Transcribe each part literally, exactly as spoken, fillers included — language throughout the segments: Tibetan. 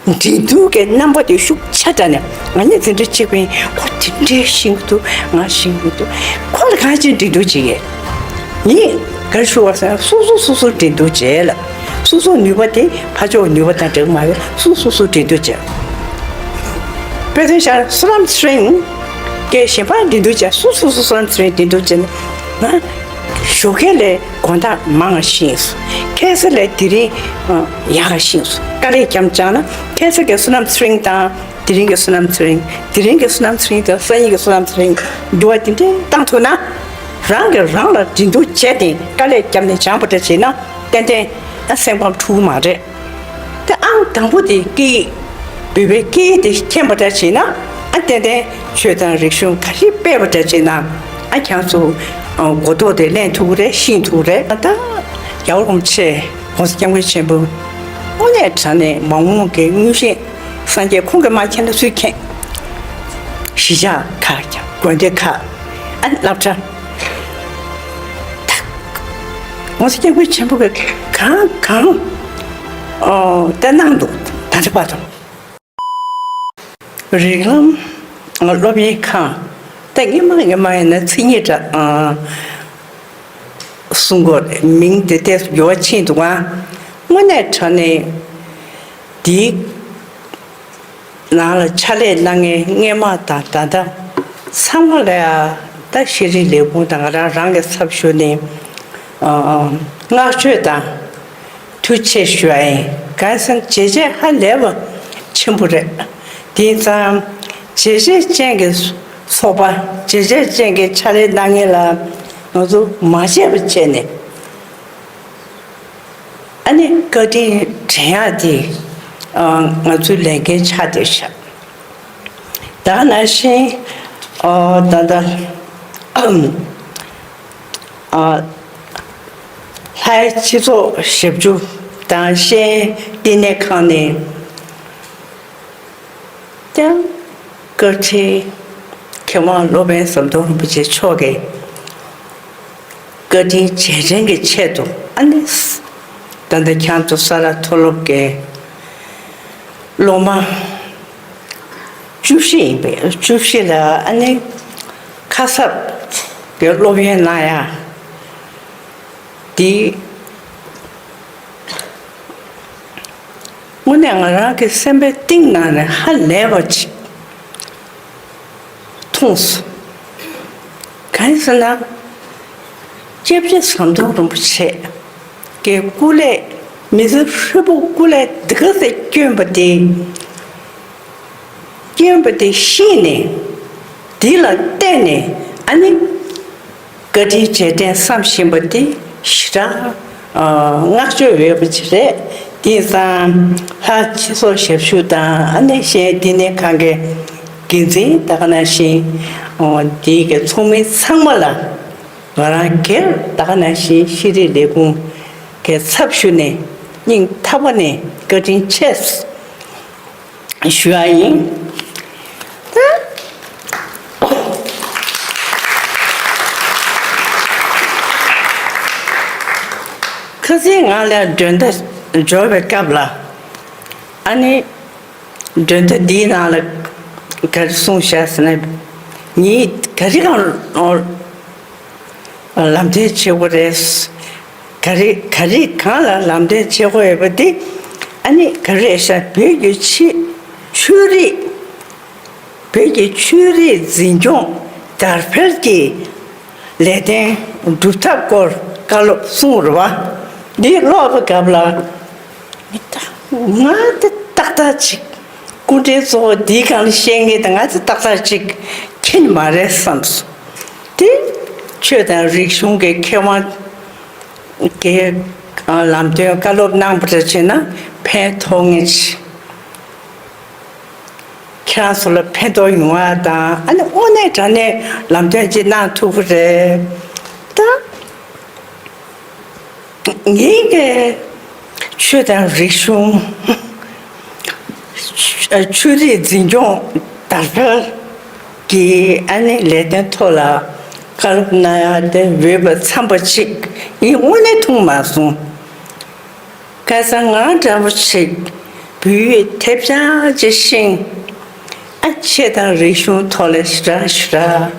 འགྲན་བསྡུར་གྱི་རྣམ་པ་དེ་ཤུགས་ཆེ་དྲགས་ནས། ང་གཉིས་འཛིན་གྲྭ་གཅིག་པ་ཡིན། ཁོ་དེ་འདྲའི་ཤེས་ཀྱི་འདུག་ང་ཤེས་ཀྱི་མི་འདུག་ཁོ་ལ་གང་ཅི་འགྲན་བསྡུར་བྱེད་ཀྱི། ངས་ག་རེ་ཞུ་བ་ཟེར་ན། སོ་སོ་སོ་སོ་འགྲན་བསྡུར་བྱེད་ལ། སོ་སོ་ནུས་པ་དེ་ཕར་ཕྱོགས་ནུས་པ་དང་འདྲ་གི་མ་རེད། སོ་སོ་སོ་འགྲན་བསྡུར་བྱེད། དཔེ་མཚོན་བཞག་ན། བསོད་ནམས་ཚེ་རིང་གིས་གཞན་པ་འགྲན་བསྡུར་བྱས། སོ་སོ་སོ་བསོད་ནམས་ཚེ་རིང་འགྲན་བསྡུར་བྱས་ནས། ང་ཞོགས་ཀས་ལས་དགོང་དག་མང་བ་ཤེས་སོང་། ཁ་སང་ལས་དེ་རིང་ཡག་ག་ཤེས་སོང་། དཀའ་ལས་བརྒྱབ་བྱས་ན། ཁ་སང་གི་བསོད་ནམས་ཚེ་རིང་དང་། དེ་རིང་གི་བསོད་ནམས་ཚེ་རིང་། དེ་རིང་གི་བསོད་ནམས་ཚེ་རིང་དང་སང་ཉིན་གྱི་བསོད་ནམས་ཚེ་རིང་། འགྱུར་བ་དེ་འདྲ་བཏང་ཐུབ་ན། རང་གིས་རང་ལ་འགྲན་བསྡུར་བྱས་ཏེ་དཀའ་ལས་བརྒྱབ་ནས་སྦྱངས་པ་འདྲ་བྱས་ན། ཏན་ཏན་ཨ་སེམས་ཁམས་འཁྲུག་གི་མ་རེད། དེ་ཨང་དང་པོ་དེ་སྐད་ཡིག་བོད་པའི་སྐད་ཡིག་དེ་མཁྱེན་པ་འདྲ་བྱས་ན། ཨ་ཏན་ཏན་ཆོས་དང་རིག་གཞུང་ག་རེ་སྤེལ་བ་འདྲ་བྱས་ན། ཨ་ཁྱེད་ཚོ་གོ་རྟོགས་དེ་ལེན་ཐུབ་ཀྱི་རེད། ཤེས་ཐུབ་ཀྱི་རེད། ད་རྒྱལ་བ་རིན་པོ་ཆེ་༸གོང་ས་༸སྐྱབས་མགོན་ཆེན་པོ་དངོས་གནས་དྲང་གནས་མ་འོངས་ཀྱི་མངོན་ཤེས་སངས་རྒྱས་ཁོང་གིས་མ་མཁྱེན་ན་སུས་མཁྱེན། གཞིས་ཆགས་ཁག་དགོན་སྡེ་ཁག་ཨ་སློབ་གྲྭ། ད་༸གོང་ས་༸སྐྱབས་མགོན་ཆེན་པོ་གིས་གང་གང་ཨོ་ད་གནང་འདུག་ད་ལྟ་བར་དུ། རིགས་ལམ་སློབ་གཉེར་ཁང་། ད་སྔོན་མ་སྔོན་མ་ཡིན་ན་མཚན་ཉིད་འདྲ་ཨ་གསུང་གི་ཡོད་རེད། མིང་དེ་ཏོག་ཙམ་འགྱུར་བ་ཕྱིན་འདུག་ག་དངོས་གནས་དྲང་གནས་འདིའི་ནང་ལ་ཕྱག་ལས་གནང་མཁན་སྔོན་མ་དང་ད་ལྟ་ཚང་མ་ལ་ཡ། ད་ཤེས་རིག་ལས་ཁུངས་དང་ང་རང་རང་གི་ཚབ་ཞུས་ནས་ཨ་བསྔགས་བརྗོད་དང་ཐུགས་རྗེ་ཆེ་ཞུ་ཡ་ཡིན། གང་ཟེར་ན་བྱས་རྗེས་ཧ་ལས་པ་ཆེན་པོ་རེད། དེང་སང་བྱས་རྗེས་ཅན་གྱི་ཚོགས་པ། བྱས་རྗེས་ཅན་གྱི་ཕྱག་ལས་གནང་མཁན་ལ་ང་ཚོ་མ་བརྗེད་པ་བྱས་ནས། ཨ་ནི་བཀའ་དྲིན་དྲན་ཡག་དེ་ཨ་ང་ཚོའི་ལས་འགན་ཆགས་བསྡད་ཤག་ད་ག་ནང་བཞིན་ཨ་ད་ལྟ་ཨ་ལྷའི་སྤྱི་ཚོགས་ཞབས་ཞུ་དང་ཤེས་ཡོན་བསྟི་གནས་ཁང་ནས་ཀྱང་བཀའ་དྲིན། མཁས་དབང་སློབ་དཔོན་ཟམ་གདོང་རིན་པོ་ཆེ་མཆོག་གི་བཀའ་དྲིན་རྗེས་དྲན་གྱི་ཆེད་དུ། ཨ་ནི་ད་ལྟ་ཁྱེད་ཚོ་ས་རཱ་མཐོ་སློབ་ཀྱི་སློབ་མ་བཅུ་བཞི་ཡིན་པས། བཅུ་བཞི་ལ་ཨ་ནི་ཁ་གསབ་ཀྱི་སློབ་ཡོན་གནང་ཡ་དེ། དངོས་གནས་ང་རང་གི་སེམས་པའི་གཏིང་ནང་ནས་ཧ་ལས་པ་ཅིག་མཐོང་སོང་། གང་ཡིན་ཟེར་ན། སྐྱབས་རྗེ་ཟམ་གདོང་རིན་པོ་ཆེ་གི་སྐུ་ལས། མི་ཚེ་ཧྲིལ་པོ་སྐུ་ལས་འདི་ག་ཚོད་བསྐྱོན་པ་དེ། བསྐྱོན་པ་དེ་ཤེས་ནས། དེ་ལ་བརྟེན་ནས་ཨ་ནི། བཀའ་དྲིན་རྗེས་དྲན་བསམ་བཞིན་པ་དེ་ཞེ་དྲག་བསྔགས་བརྗོད་ཡོད་པ་ཅིག་རེད། དེང་སང་ལྷ་སྤྱི་ཚོགས་ཞབས་ཞུ་དང་། ཨ་ནི་ཤེས་ཡོན་བསྟི་གནས་ཁང་གི་འགན་འཛིན། ད་ག་ནང་བཞིན་དེའི་གི་ཚོགས་མི་ཚང་མ་ལ་ང་རང་སྒེར། ད་ག་ནང་བཞིན་ཤེས་རིག་ལས་ཁུངས་ཀྱི་ཚབ་ཞུས་ནས་སྙིང་ཐག་པ་ནས་བཀའ་དྲིན་ཆེ་ཞུ་ཡ་ཡིན། ད་ཁ་སང་ང་ལ་མགྲོན་བརྡ་འབྱོར་བའི་སྐབས་ལ། ཨ་ནི་མགྲོན་བརྡ་འདིའི་ནང་ལ་ག་རེ་གསུངས་བཞག་ཟེར་ན། ངས་ག་རེ་གང་ལམ་སྟོན་བྱེད་དགོས་རེད། ག་རེ་ག་རེ་གང་ལ་ལམ་སྟོན་བྱེད་དགོས་ཡོད་པ་དེ། ཨ་ནི་ག་རེ་ཤག་བོད་ཀྱི་ཆོས་ཆོས་རིག་བོད་ཀྱི་ཆོས་རིག་འཛིན་སྐྱོང་དར་སྤེལ་གྱི་ལས་དོན་སྒྲུབ་ཐབས་སྐོར་བཀའ་སློབ་གསུངས་རེད་པ། འདི་ཀློག་པའི་སྐབས་ལ། ང་དེ་ཏག་ཏག་ཅིག་སྐུ་མགྲོན་གཙོ་བོ་འདིའི་སྒང་ལ་བཤད་མཁན་དེ་ང་དེ་ཏག་ཏག་ཅིག་མཁྱེན་མ་རེད་བསམ་སོང་། དེ་ཆོས་དང་རིག་གཞུང་གི་མཁས་དབང་གིས་ལམ་སྟོན་བཀའ་སློབ་གནང་བ་འདྲ་བྱས་ན་ཕན་ཐོགས་ངེས་ཅིག་ཁྱེད་རང་ཚོ་ལ་ཕན་ཐོགས་ཡོང་བ་དང་། ཨ་ནི་དངོས་གནས་དྲང་གནས་ལམ་སྟོན་ཅིག་གནང་ཐུབ་ཀྱི་རེད། ད་ངའི་གི་ཆོས་དང་རིག་གཞུང་། ཆོས་རིག་འཛིན་སྐྱོང་དར་སྤེལ་གྱི་ཨ་ནི་ལས་དོན་ཐོག་ལ་བཀའ་སློབ་གནང་ཡ་དེ་འོས་པ་འཚམ་པ་ཅིག་ངས་དངོས་གནས་མཐོང་མ་སོང་། ཁ་སང་ང་འདྲ་པོ་ཞིག་ བོད་ཡིག་ཐེབས་ཆག་ཅིག་ཤེས། ཨ་ཆོས་དང་རིག་གཞུང་ཐོག་ལ་ཞེ་དྲག་ཞེ་དྲག་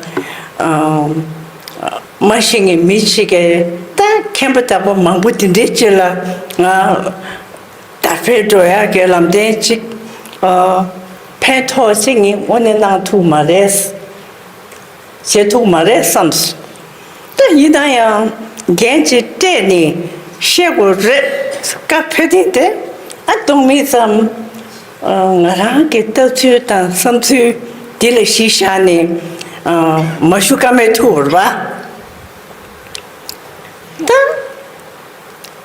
ཨམ་མ་ཤེས་མཁན་མི་ཞིག་གིས་ད་མཁན་པོ་དག་པོ་མང་པོ་དེ་འདྲའི་ཅིག་ལ་ང་དར་སྤེལ་འགྲོ་ཡག་གི་ལམ་སྟོན་ཅིག་ཨ་ཕན་ཐོགས་ཅིག་ངས་དངོས་གནས་གནང་ཐུབ་མ་རེད། བྱེད་ཐུབ་མ་རེད་བསམས། ད་ཡིན་ན་ཡང་འགན་ཅིག་སྤྲད་ནས་བཤད་དགོས་རེད། སྐབས་འཕྲལ་དེ་དེ་ཨ་གཏོང་མིན་ཙམ་ང་རང་གི་ལྟ་ཚུལ་དང་བསམ་ཚུལ་དེ་ལ་གཞི་བཞག་ནས་མ་ཞུ་ཀ་མེད་ཐུག་རེད་པ། ད་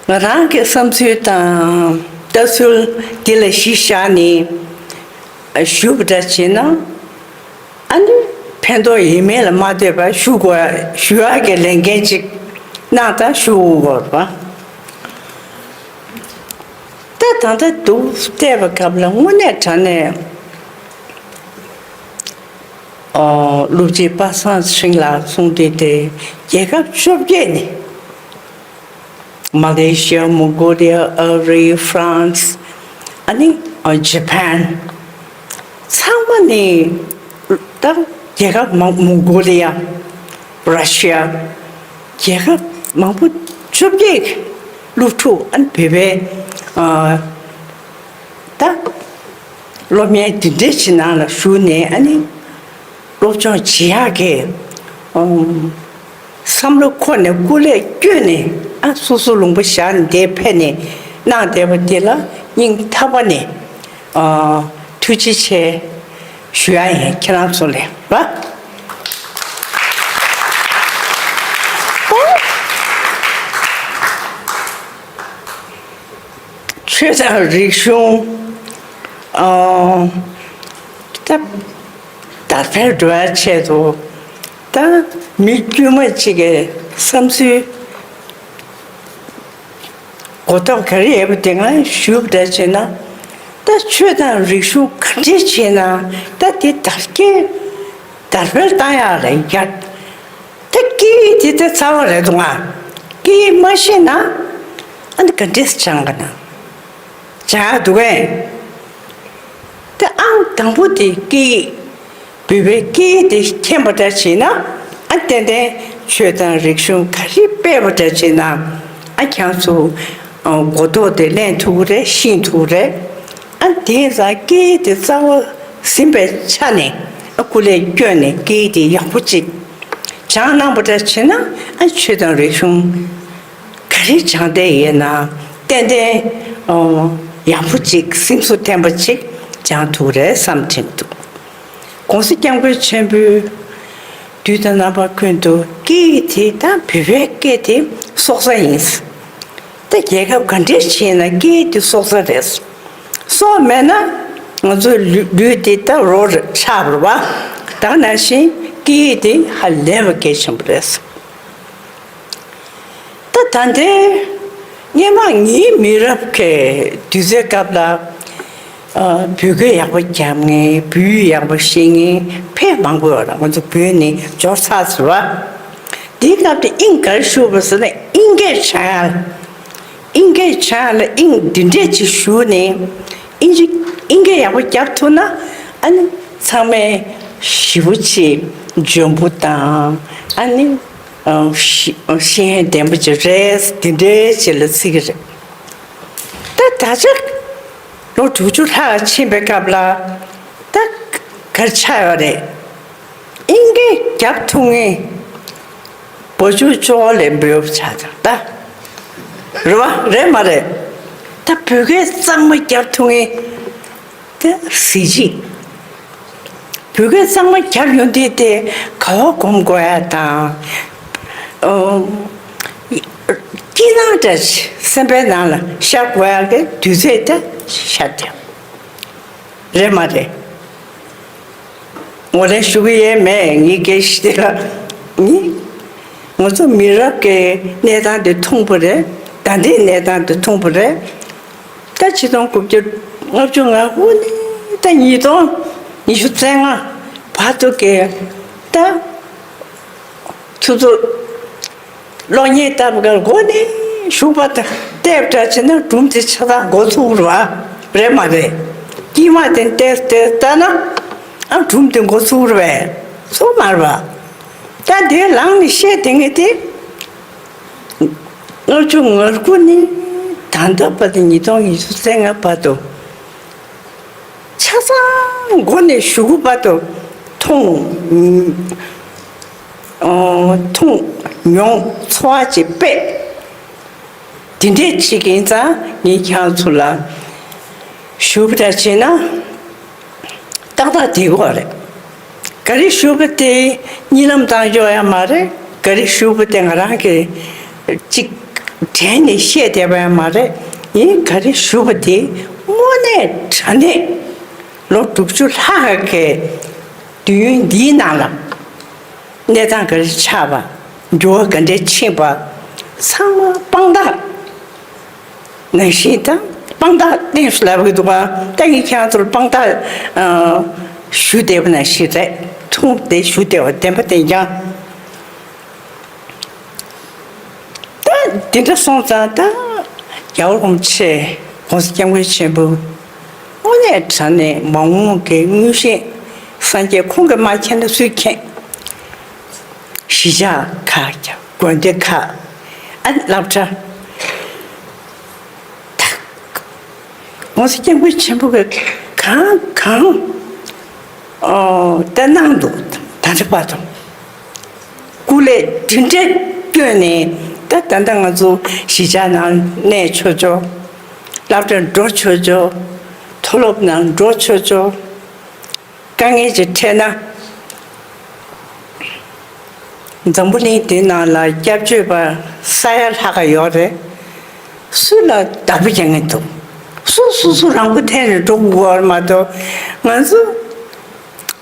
ང་རང་གི་བསམ་ཚུལ་དང་ལྟ་ཚུལ་དེ་ལ་གཞི་བཞག་ནས་ཞུ་བ་འདྲ་བྱས་ན། ཨ་ནི་ཕན་ཐོགས་ཡིན་མིན་ལ་མ་ལྟོས་པར་ཞུ་དགོས་ཞུ་ཡག་གི་ལས་འགན་ཅིག་གནང་དང་ཞུ་དགོས་པ། ད་ད་ལྟ་འདུག་བལྟས་པའི་སྐབས་ལ་དངོས་གནས་དྲང་གནས་ཨོ་སློབ་སྤྱི་པ་སངས་ཚེ་རིང་ལགས་གསུངས་དུས་དེ་རྒྱལ་ཁབ་བཅོ་བརྒྱད་ནས། མ་ལེ་ཤི་ཡ། མོང་གོ་ལི་ཡ། ཨ་རི། ཧྥ་རན་སི། ཨ་ནི་ཇ་པན། ཚང་མ་ནི་ད་རྒྱལ་ཁབ་མང་། མོང་གོ་ལི་ཡ། ར་ཤི་ཡ། རྒྱལ་ཁབ་མང་པོ་བཅོ་བརྒྱད་སློབ་ཕྲུག་ཨ་ནི་བོད་པའི་ཨ་ད་སློབ་གཉེར་འདི་འདྲའི་ཕྱི་ནང་ལ་ཞུགས་ནས་ཨ་ནི་སློབ་སྦྱོང་བྱེད་ཡག་གི་ཨམ། བསམ་བློ་འཁོར་ནས་སྐུ་ལས་བསྐྱོན་ནས་ཨ་སོ་སོ་ལུང་པ་བཞག་ནས་འདིར་ཕེབས་ནས་གནང་བསྡད་པ་འདི་ལ་སྙིང་ཐག་པ་ནས་ཨ་ཐུགས་རྗེ་ཆེ་ཞུ་ཡ་ཡིན། ཁྱེད་རང་ཚོ་ལ་ར། ཆོས་དང་རིག་གཞུང་ཨ་ད་དར་སྤེལ་འགྲོ་བའི་ཆེད་དུ་ད་མི་དཀྱུས་མ་གཅིག་གི་བསམ་ཚུལ་གོ་རྟོགས་ག་རེ་ཡོད་པ་དེ་ང་ཞུ་བ་འདྲ་བྱས་ན། ད་ཆོས་དང་རིག་གཞུང་ག་འདྲས་བྱས་ན་ད་དེ་དར་རྒྱས་དར་སྤེལ་བཏང་ཡག་རེད་ཡ། ད་སྐད་ཡིག་དེ་ད་རྩ་བ་རེད་འདུག་ང་། སྐད་ཡིག་མ་ཤེས་ན་ཨ་ནི་ག་འདྲས་སྦྱང་ག་ན། སྦྱང་ཡག་འདུག་གས། ད་ཨང་དང་པོ་དེ་སྐད་ཡིག་བོད་པའི་སྐད་ཡིག་དེ་མཁྱེན་པ་འདྲ་བྱས་ན་ཨ་ཏན་ཏན་ཆོས་དང་རིག་གཞུང་ག་རེ་སྤེལ་བ་འདྲ་བྱས་ན་ཨ་ཁྱེད་ཚོ་གོ་རྟོགས་དེ་ལེན་ཐུབ་ཀྱི་རེད། ཤེས་ཐུབ་ཀྱི་རེད། ཨ་དེང་སང་སྐད་ཡིག་དེ་རྩ་བ་ཟིན་པའི་ཆ་ནས་ཨ་སྐུ་ལས་བསྐྱོན་ནས་སྐད་ཡིག་དེ་ཡག་པོ་ཅིག་སྦྱང་གནང་བ་འདྲ་བྱས་ན་ཨ་ཆོས་དང་རིག་གཞུང་ག་རེ་སྦྱང་བསྡད་ཡོད་ན་ཏན་ཏན་ཨོ་ཡག་པོ་ཅིག་སེམས་གསོ་ལྡན་པ་ཅིག་སྦྱང་ཐུབ་རེད་བསམ་དྲན་འདུག ༸གོང་ས་༸སྐྱབས་མགོན་ཆེན་པོས་དུས་དང་རྣམ་པ་ཀུན་ཏུ་སྐད་ཡིག་དེ་དང་བོད་པའི་སྐད་དེ་སྲོག་རྩ་ཡིན། ད་རྒྱལ་ཁབ་ག་འདྲས་བྱས་ན་སྐད་ཡིག་དེ་སྲོག་རྩ་རེད། སྲོག་མེད་ན་ང་ཚོའི་ལུས་ལུས་དེ་ད་རོ་ཆགས་པ་རེད་པ། ད་ག་ནང་བཞིན་སྐད་ཡིག་དེ་ཧ་ལས་པ་གལ་ཆེན་པོ་རེད། ད་ད་ལྟའི་སྔོན་མ་ངའི་མི་རབས་ཀྱི་དུས་ཚོད་སྐབས་ལ་ཨ་བོད་སྐད་ཡག་པོ་རྒྱབ་མཁན། བོད་ཡིག་ཡག་པོ་ཤེས་མཁན་ཕལ་མང་པོ་ཡོད་རེད། ང་ཚོ་བོད་ནས་འབྱོར་ཚར་ཟེར་བ། དེའི་སྐབས་དེ་དབྱིངས་ག་རེ་ཞུགས་པ་ཟེར་ན་དབྱིན་སྐད་སྦྱང་ཡག་དབྱིན་སྐད་སྦྱང་ཡག་ལ་དབྱིངས་འདི་འདྲས་ཅིག་ཞུགས་ནས་དབྱིན་ཇི་དབྱིན་སྐད་ཡག་པོ་རྒྱབ་ཐུབ་ན་ཨ་ནི་ཚང་མས་ཞེ་པོ་ཅིག་འཇོན་པོ་དང་ཨ་ནི་ཨ་ཤེས་ཤེས་ཡོན་ལྡན་པོ་ཅིག་རེད། འདི་འདྲའི་ཅིག་ལ་བརྩི་གི་རེད། ད་ད་ཆ་ལོ་དྲུག་ཅུ་ལྷག་ཕྱིན་པའི་སྐབས་ལ་ད་ག་རེ་ཆགས་ཡོད་རེད། དབྱིན་སྐད་རྒྱབ་ཐུབ་མཁན་བ་ཕྱུགས་ཅོག་ལས་འབོལ་བ་ཆགས་ཀྱང་ད་རེད་བ། རེད་མ་རེད། ད་བོད་སྐད་གཙང་མ་རྒྱབ་ཐུབ་མཁན་དེ་གཟི་བརྗིད། བོད་སྐད་གཙང་མ་རྒྱབ་ཡོང་དུས་དེ་ག་བ་སྒོམ་དགོས་ཡ་དང་། ཨོ། སྐྱིད་སྣང་འདྲ་ཞིག་སེམས་པའི་ནང་ལ་ཤར་དགོས་ཡ་གི་དུས་ཚོད་དེ་ཤར་ཏེ། རེད་མ་རེད། ངོ་ལེན་ཞུ་གི་ཡས་མེད། ངའི་སྐད་ཆ་དེ་ལ་ནི། ང་ཚོ་མི་རབས་ཀྱི་གནས་སྟངས་དེ་མཐོང་པ་རེད། ད་ལྟའི་གནས་སྟངས་དེ་མཐོང་པ་རེད། ད་ཆིག་སྟོང་དགུ་བརྒྱ་ལྔ་བཅུ་ང་དགུ་ནས་ད་ཉིས་སྟོང་ཉི་ཤུ་རྩ་ལྔ་བར་དུ་གི་ད་ཆུ་ཚོད་གློག་བརྙན་ལྟ་བུ་ག་སྒོ་ནས་ཞུགས་པ་དང་བལྟས་པ་འདྲ་བྱས་ན་སྒྲུང་དེ་ཆ་ཚང་འགོ་ཚུགས་རེད་བ། རེད་མ་རེད། དཀྱིལ་མ་དེ་བལྟས་བལྟས་ལྟ་ན། ཨ་སྒྲུང་དེ་འགོ་ཚུགས་རེད་པས། ཚུགས་མ་རེད་པ། ད་དེ་ལངས་ནས་བཤད་དེ་ངས་དེ། ལྔ་བཅུ་ང་དགུ་ནས་ད་ལྟ་བར་དུ་ཉིས་སྟོང་ཉི་ཤུ་རྩ་ལྔ་བར་དུ། ཆ་ཚང་མགོ་ནས་གཞུག་གུ་བར་དུ་མཐོང་། ཨོ། མཐོང་མྱོང་ཚོར་བ་ཅིག་པས། དེ་འདྲས་བྱེད་ཀྱིན་ཙང་ངས་ཁྱེད་ཚོ་ལ་ཞུ་བ་འདྲ་བྱས་ན། ཏག་ཏག་བསྡད་ཀྱི་ཡོད་རེད། ག་རེ་ཞུ་བ་དེ་གཉིད་ལམ་བཏང་ཆོག་ཡ་མ་རེད། ག་རེ་ཞུ་བ་དེ་ང་རང་གིས་གཅིག་དྲན་ནས་བཤད་བསྡད་པ་ཡང་མ་རེད། ཡིན་ག་རེ་ཞུ་བ་དེ་དངོས་གནས་དྲང་གནས་ལོ་དྲུག་ཅུ་ལྷག་གི་དུས་ཡུན་འདིའི་ནང་ལ་གནས་སྟངས་ག་རེ་ཆགས་པ། འགྱུར་བ་ག་འདྲས་ཕྱིན་པ། ཚང་མ་དཔང་རྟགས་ནང་བཞིན་དང་དཔང་རྟགས་བསྟན་ཞུ་ལབ་ཀྱི་འདུག་ག་ད་ངས་ཁྱེད་རང་ཚོར་དཔང་རྟགས་ཨ་ཞུ་བསྡད་པ་ནང་བཞིན་རེད། མཐོང་བསྡད་ཞུ་བསྡད་པ་བདེན་པ་བདེན་རྐྱང་། ད་འདི་འདྲ་སོང་ཙང་ད་རྒྱལ་བ་རིན་པོ་ཆེ་༸གོང་ས་༸སྐྱབས་མགོན་ཆེན་པོ་དངོས་གནས་དྲང་གནས་མ་འོངས་ཀྱི་མངོན་ཤེས་སངས་རྒྱས་ཁོང་གིས་མ་མཁྱེན་ན་སུས་མཁྱེན། གཞིས་ཆགས་ཁག་དགོན་སྡེ་ཁག་ཨ་ནི་སློབ་གྲྭ། ད་༸གོང་ས་༸སྐྱབས་མགོན་ཆེན་པོ་གིས་གང་གང་ཨོ་ད་གནང་འདུག་ད་ལྟ་བར་དུ་སྐུ་ལས་དེ་འདྲས་བསྐྱོན་ནས་ད་ད་ལྟ་ང་ཚོ་གཞིས་ཆགས་ནང་གནས་ཆོག་ཆོག་སློབ་གྲྭར་འགྲོ་ཆོག་ཆོག་མཐོ་སློབ་ནང་འགྲོ་ཆོག་ཆོག་དཀའ་ངལ་ཅིག་འཕྲད་ན། འཛམ་བུ་གླིང་འདི་ནང་ལ་སྐྱབས་བཅོལ་བ་ས་ཡ་ལྷག་ག་ཡོད་རེད། སུ་ལ་བདག་པོ་རྒྱག་མཁན་འདུག་སུ་སུ་སུ་རང་མགོ་ཐོན་ནས་འགྲོ་དགོས་པ་མ་གཏོགས། ང་ཚོ་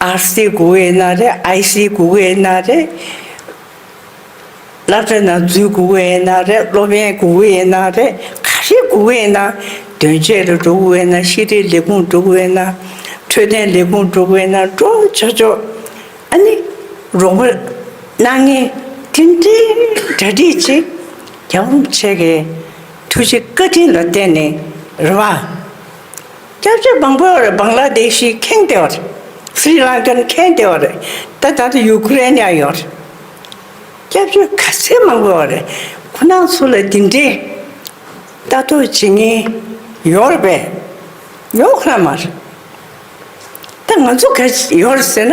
ཨར་སི་དགོས་ཀྱི་ཡོད་ན་རེད། ཨའི་སི་དགོས་ཀྱི་ཡོད་ན་རེད། སློབ་གྲྭ་ནང་འཛུལ་དགོས་ཀྱི་ཡོད་ན་རེད། སློབ་ཡོན་དགོས་ཀྱི་ཡོད་ན་རེད། ག་རེ་དགོས་ཀྱི་ཡོད་ན། དོན་གཅོད་ལ་འགྲོ་དགོས་ཀྱི་ཡོད་ན། ཤེས་རིག་ལས་ཁུངས་འགྲོ་དགོས་ཀྱི་ཡོད་ན། འཕྲོད་བསྟེན་ལས་ཁུངས་འགྲོ་དགོས་ཀྱི་ཡོད་ན། འགྲོ་ཆོག་ཆོག་ཨ་ནི་རོགས་པ་གནང་མཁན་དེ་འདྲའི་གྲ་སྒྲིག་ཅིག་རྒྱལ་བ་རིན་པོ་ཆེ་གི་ཐུགས་རྗེ་བཀའ་དྲིན་ལ་བརྟེན་ནས་རེད་བ། སྐྱབས་བཅོལ་མང་པོ་ཡོད་རེད། བང་ལ་དེ་ཤི་ཁེངས་བསྡད་ཡོད་རེད། སི་རི་ལང་ཀན་ཁེངས་བསྡད་ཡོད་རེད། ད་ད་ལྟ་ཡུ་ཀེ་རེན་ཡང་ཡོད་རེད། སྐྱབས་བཅོལ་ག་ཚད་མང་པོ་ཡོད་རེད། ཁོ་རང་ཚོ་ལ་འདི་འདྲའི་ལྟ་རྟོག་བྱེད་མཁན་ཡོད་རེད་པས། ཡོད་ཁོ་རང་མ་རེད། ད་ང་ཚོ་ག་ཡོད་རེད་ཟེར་ན་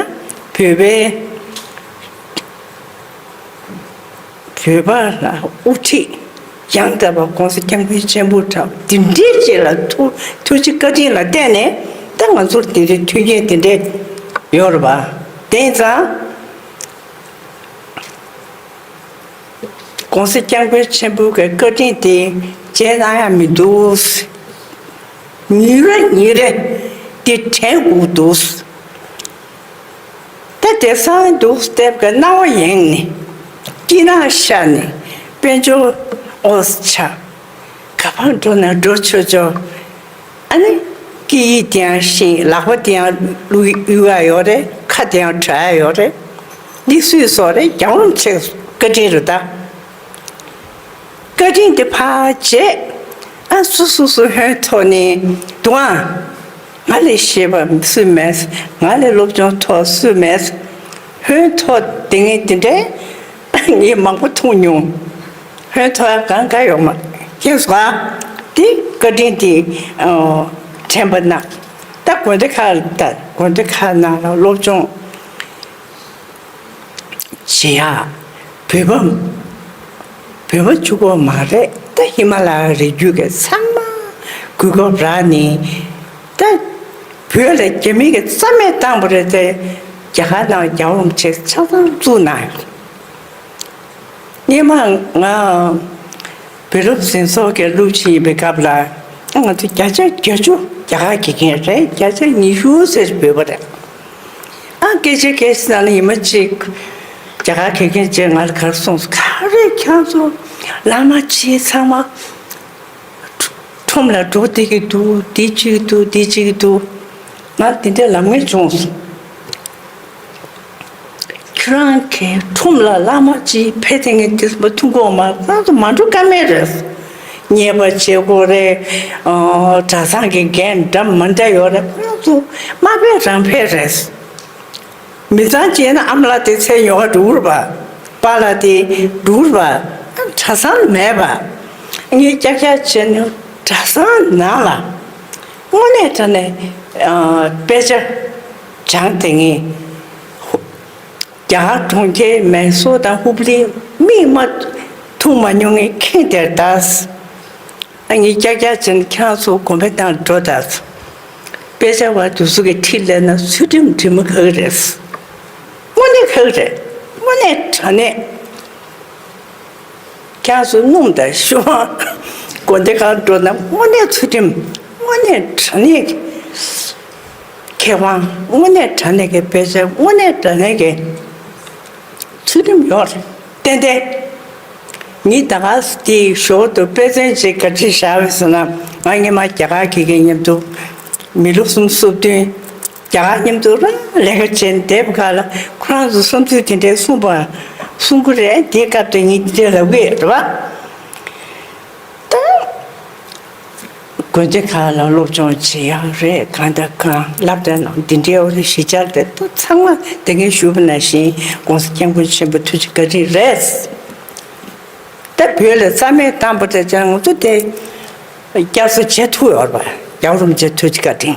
བོད་པའི་བོད་པ་ལ་དབུ་ཁྲིད་ཡང་དག་པ་༸གོང་ས་༸སྐྱབས་མགོན་ཆེན་པོ་དང་འདི་འདྲའི་ཅིག་ལ་ཐུགས་ཐུགས་རྗེ་བཀའ་དྲིན་ལ་བརྟེན་ནས་ད་ང་ཚོར་འདི་འདྲའི་མཐུན་རྐྱེན་འདི་འདྲའི་ཡོད་རེད་པ། དེ་ཙང་༸གོང་ས་༸སྐྱབས་མགོན་ཆེན་པོ་གི་བཀའ་དྲིན་དེ་བརྗེད་གནང་ཡ་མི་འདུག་ཉིན་རེ་ཉིན་རེ་དེ་དྲན་དགོས་འདུག་ད་དེང་སང་འདུག་སྟེ་གི་སྣང་བ་ཡེངས་ནས། སྐྱིད་སྣང་ཤར་ནས། དཔལ་འབྱོར་ཨོ་ཆ། ག་པར་འགྲོ་ན་འགྲོ་ཆོག་ཆོག་ཨ་ནི་སྐད་ཡིག་དེ་ཡང་ཤེས། ལག་པ་དེ་ཡང་གཡུག་ཡ་ཡོད་རེད། ཁ་དེ་ཡང་གྲག་ཡ་ཡོད་རེད། འདི་སུས་བཟོས་རེད། རྒྱལ་བ་རིན་པོ་ཆེ་བཀའ་དྲིན་རེད་ད། བཀའ་དྲིན་དེ་ཕར་བརྗེད། ཨ་སུ་སུ་སུ་ཧོན་ཐོག་ནས་འདུག་ཨ། ང་ལས་ཤེས་པ་སུ་མེད། ང་ལས་སློབ་སྦྱོང་མཐོ་སུ་མེད། ཧོན་ཐོག་དེ་ངས་དེ་འདྲའི་ངས་མང་པོ་མཐོང་མྱོང་། ཧོན་ཐོག་གང་ག་ཡོད་མ་ཁྱེད་སོ་ཨ། དེ་བཀའ་དྲིན་དེ་དྲན་པ་ན། ད་དགོན་སྡེ་ཁག་ད་དགོན་སྡེ་ཁག་ནང་ལ་སློབ་སྦྱོང་བྱེད་ཡ། བོད་པ་བོད་པ་གཅིག་པོ་མ་རེད། ད་ཧི་མ་ལ་ཡ་རི་རྒྱུད་ཀྱི་ཚང་མ་གོ་སྐབས་རག་ནས། ད་བོད་ལ་རྒྱ་མི་གི་རྩ་མེད་བཏང་པ་རེད་དེ། རྒྱ་གར་ནང་རྒྱལ་བ་རིན་པོ་ཆེ་ཆ་ཚང་བཙུགས་གནང་ཡོད། སྔོན་མ་ང་བོད་སློབ་འཛིན་ཚོགས་ཀྱི་སློབ་སྤྱི་ཡིན་པའི་སྐབས་ལ། ང་ཚོ་བརྒྱ་ཆ་བརྒྱད་ཅུ་རྒྱ་གར་དགེ་རྒན་རེད། བརྒྱ་ཆ་ཉི་ཤུ་ཙམ་བོད་པ་རེད། ཨ་སྐད་ཆ་སྐད་ཆ་ནང་ལ་ཉི་མ་གཅིག་རྒྱ་གར་དགེ་རྒན་ཅིག་ང་ལ་ག་རེ་གསུངས་སོང་། ག་རེ་ཁྱེད་ཚོ་བླ་མ་ཆེ་ཚང་མ་ཁྲོམ་ལ་འགྲོ་བསྡད་ཀྱི་འདུག་འདི་བྱེད་ཀྱི་འདུག་འདི་བྱེད་ཀྱི་འདུག་ང་དེ་འདྲ་ལབ་མཁན་བྱུང་སོང་། ཁྱོད་རང་གི་ཁྲོམ་ལ་བླ་མ་ཅིག་ཕེབས་དེ་ངས་དེ་མ་ཐུག་གོ་མ་རྩ་དུ་མ་འགྲོ་ཀ་མེད་རེད། ཉེས་པ་བྱེད་དགོས་རེད། ཨོ། གྲྭ་ཚང་གི་འགན་འདྲ་མི་འདྲ་ཡོད་རེད། ཁོ་རང་ཚོ་མ་ཕེབས་རང་ཕེབས་རེད། མི་ཚང་བྱས་ན་ཨ་མ་ལགས་དེ་ཚེ་ཉོ་ག་འགྲོ་གི་རེད་པ། པཱ་ལགས་དེ་འགྲོ་གི་རེད་པ། གྲྭ་ཚང་མེད་པ། ངས་ཀྱག་ཀྱག་བྱས་ནས་གྲྭ་ཚང་ནང་ལ་དངོས་གནས་དྲང་གནས་ཨ་དཔེ་ཆ་སྦྱངས་བསྡད་མཁན། རྒྱ་གར་གྲོང་ཁྱེར་མེ་སོར་དང་ཧུབ་ལི་མིག་མ་མཐོང་མ་མྱོང་མཁན་ཁེངས་དེར་གདའ། ཨ་ངས་ཀྱག་ཀྱག་བྱས་ནས་ཁྱེད་རང་ཚོ་དགོན་པའི་ནང་འགྲོ་དང་། དཔེ་ཆ་བ་དེ་ཚོ་གི་ཁྲིད་སླེབས་ན་ཚུལ་ཁྲིམས་དྲི་མ་ཁ་གི་རེད། དངོས་གནས་ཁ་གི་རེད། དངོས་གནས་དྲང་གནས། ཁྱེད་རང་ཚོ་སྣུམ་དང་ཤོག་དགོན་སྡེ་ཁག་འགྲོ་ན་དངོས་གནས་ཚུལ་ཁྲིམས། དངོས་གནས་དྲང་གནས་ཀྱི་མཁས་དབང་། དངོས་གནས་དྲང་གནས་ཀྱི་དཔེ་ཆ། དངོས་གནས་དྲང་གནས་ཀྱི་ཚུལ་ཁྲིམས་ཡོད་རེད། ཏན་ཏན། ངས་ད་ག་དེའི་ཞོར་དུ་དཔེ་མཚོན་ཅིག་ག་རེ་བཞག་པ་ཟེར་ན། ང་སྔོན་མ་རྒྱ་གར་དགེ་རྒན་མཉམ་དུ་མི་ལོ་གསུམ་སོ་བདུན་རྒྱ་གར་མཉམ་དུ་རང་ལས་ཀ་བྱས་བསྡད་པ་ག་ལ། ཁོ་རང་ཚོ་བསམ་ཚུལ་དེ་འདྲའི་གསུངས་པ་གསུང་གི་རེད། དེའི་སྐབས་དུ་ངས་འདི་འདྲ་ལབ་ཀྱི་ཡོད་རེད་པ། ད་དགོན་སྡེ་ཁག་ལ་སློབ་སྦྱོང་བྱེད་ཡག་རེད། གང་དང་གང་བསླབ་གྲྭ་ནང་འདི་འདྲའི་འོ་རེ་ཞིག་བཅར་ཏེ། ད་ཚང་མ་དེ་སྔོན་ཞུས་པ་ནང་བཞིན་༸གོང་ས་༸སྐྱབས་མགོན་ཆེན་པོ་ཐུགས་རྗེ་བཀའ་དྲིན་རེད། ད་བོད་ལ་རྩ་མེད་བཏང་པ་དེ་ཅང་ང་ཚོ་དེ་སྐྱབས་སུ་མཆི་ཐུབ་ཡོད་རེད་པ། རྒྱལ་བ་རིན་པོ་ཆེ་ཐུགས་རྗེ་བཀའ་དྲིན།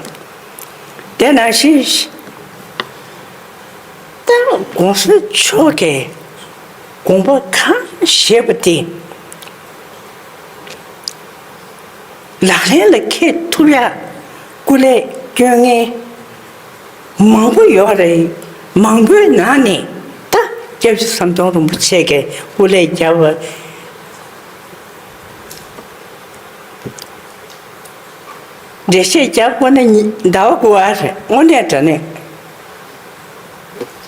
དེ་ནང་བཞིན་ད་༸གོང་ས་མཆོག་གིས་དགོངས་པ་གང་བཞེས་པ་དེ་ལག་ལེན་ལ་འཁེལ་ཐུབ་ཡག་སྐུ་ལས་སྐྱོན་མཁན་མང་པོ་ཡོད་རེད། མང་པོའི་ནང་ནས་ད་སྐྱབས་རྗེ་ཟམ་གདོང་རིན་པོ་ཆེ་གིས་སྐུ་ལས་བརྒྱབ་པ། འགྲེལ་བཤད་རྒྱག་དགོས་ན་ཉི་ཟླ་བ་དགུ་པ་རེད། དངོས་གནས་དྲང་གནས།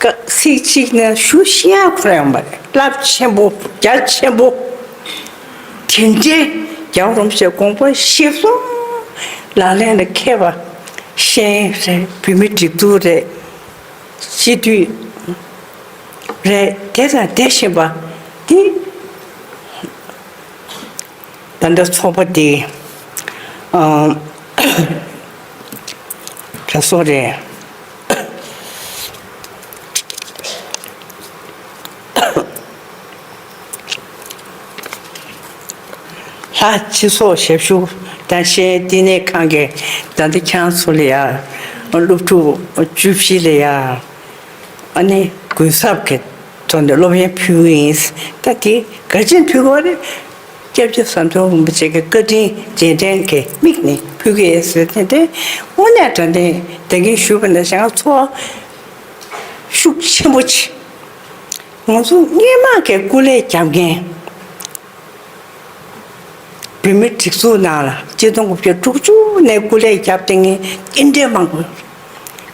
ཀ་ཚིག་གཅིག་ནས་ཞུ་ཤེས་ཡག་ཁོ་རང་ཡོད་མ་རེད། རླབས་ཆེན་པོ། རྒྱ་ཆེན་པོ། དེ་འདྲའི་རྒྱལ་བ་རིན་པོ་ཆེའི་དགོངས་པ་གཞིར་བཟུང་ལག་ལེན་ལ་འཁེལ་བ། ཤེས་ཡོན་རེད། བོད་མིའི་སྒྲིག་འཛུགས་རེད། སྤྱི་འཐུས་རེད། དེ་དང་དེ་བཞིན་པ་འདི། ད་ལྟ་ཚོགས་པ་འདི་ཨ་ག་སོ་རེད། ལྷ་སྤྱི་ཚོགས་ཞབས་ཞུ་དང་ཤེས་ཡོན་བསྟི་གནས་ཁང་གི་ད་ལྟ་ཁྱེད་རང་ཚོ་ལ་ཡ་སློབ་ཕྲུག་བཅུ་བཞི་ལ་ཡ་ཨ་ནི་གུན་གསབ་ཀྱི་ཐོག་ནས་སློབ་ཡོན་ཕུལ་གྱི་ཡིན། ད་དེ་ག་ཅིན་ཕུལ་དགོས་རེད། སྐྱབས་རྗེ་ཟམ་གདོང་རིན་པོ་ཆེ་གི་བཀའ་དྲིན་རྗེས་དྲན་གྱི་དམིགས་ནས་ཕུལ་གྱི་ཡོད་ཟེར་ཏེ། དེ་དངོས་གནས་དྲང་གནས་ད་གིན་ཞུས་པ་ནང་བཞིན་ང་ཚོ་ཤུགས་ཆེན་པོ་ཆེ། ང་ཚོ་སྔོན་མ་གི་སྐུ་ལས་བརྒྱབ་མཁན། བོད་མིའི་སྒྲིག་འཛུགས་ནང་ལ་ཆིག་སྟོང་དགུ་བརྒྱ་དྲུག་ཅུ་ནས་སྐུ་ལས་བརྒྱབ་བསྡད་མཁན་དེ་འདྲའི་མང་པོ།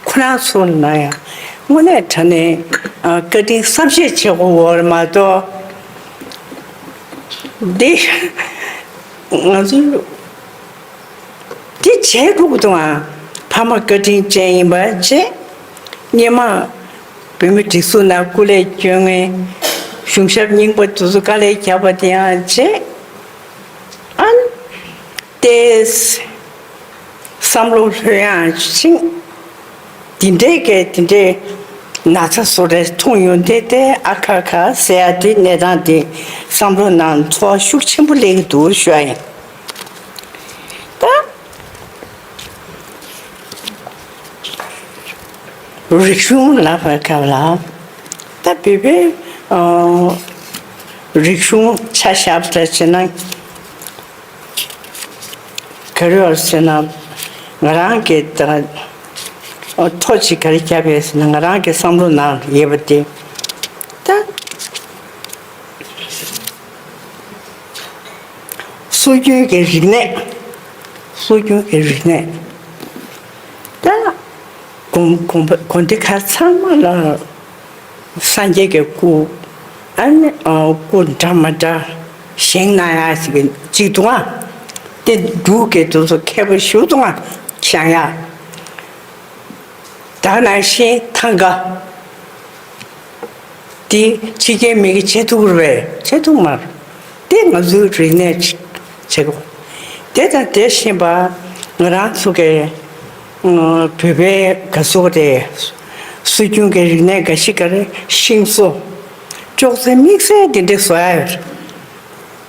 ཁོ་རང་ཚོ་ལ་ཡང་དངོས་གནས་དྲང་གནས་ཨ་བཀའ་དྲིན་བསམ་ཤེས་བྱེད་དགོས་པ་མ་གཏོགས། འདི་ང་ཚོ་འདི་བྱས་འགྲོ་གི་འདུག་ཨ། ཕ་མ་བཀའ་དྲིན་ཅན་ཡིན་པ་བྱས། སྔོན་མ་བོད་མིའི་སྒྲིག་འཛུགས་ནང་སྐུ་ལས་བསྐྱོན་མཁན་གཞུང་ཞབས་རྙིང་པ་དེ་ཚོ་དཀའ་ལས་བརྒྱབ་པ་དེ་ཡང་བྱས། ཨ་ནི་ཏེས་བསམ་བློ་ལྷོད་ཡངས་ཕྱིན། འདི་འདྲའི་གི་འདི་འདྲའི་ན་ཚ་བཟོ་འདྲ་མཐོང་ཡོང་དུས་དེ་ཨ་ཁ་ཁ་ཟེར་ཡ་དེ་གནས་སྟངས་དེ་བསམ་བློ་ནང་ཚོར་བ་ཤུགས་ཆེན་པོ་སླེབས་ཀྱི་འདུག་ཞུ་ཡ་ཡིན། ད་རིག་གཞུང་ལབ་པའི་སྐབས་ལ་ད་བོད་པའི་ཨ་རིག་གཞུང་ཆ་བཞག་པ་འདྲ་བྱས་ན། ག་རེ་ཡོད་ཟེར་ན། ང་རང་གི་ད་ཐོ་གཅིག་ག་རེ་བརྒྱབ་ཡོད་ཟེར་ན། ང་རང་གི་བསམ་བློ་ནང་ཡོད་པ་དེ། ད་སྲོལ་རྒྱུན་གྱི་རིག་གནས། སྲོལ་རྒྱུན་གྱི་རིག་གནས། ད་དགོན་དགོན་པ་དགོན་སྡེ་ཁག་ཚང་མ་ལ། སངས་རྒྱས་ཀྱི་སྐུ། ཨ་ནི་ཨ་སྐུ་འདྲ་མི་འདྲ་བཞེངས་གནང་ཡ་ཞིག་གཅིག་འདུག་ཨ། དེ་འབྲུག་གི་དེ་ཚོ་མཁས་པོ་ཞིག་འདུག་ཨ། བཞེངས་ཡ། ད་ནང་བཞིན་ཐང་ག་དེ་ཕྱི་རྒྱལ་མི་གིས་བྱེད་ཐུབ་རེད་པས། བྱེད་ཐུབ་མ་རེད། དེ་ང་ཚོའི་རིག་གནས་ཅིག་བྱེད་དགོས། དེ་དང་དེ་བཞིན་པ་ང་རང་ཚོ་གི་ཨ་བོད་པའི་ག་ཚོད་རེད། སྲོལ་རྒྱུན་གྱི་རིག་གནས་འགའ་ཞིག་ག་རེ་ཤིང་བཟོ། ཅོག་ཙེ་དམིགས་བསལ་དེ་འདྲ་བཟོ་ཡ་ཡོད་རེད།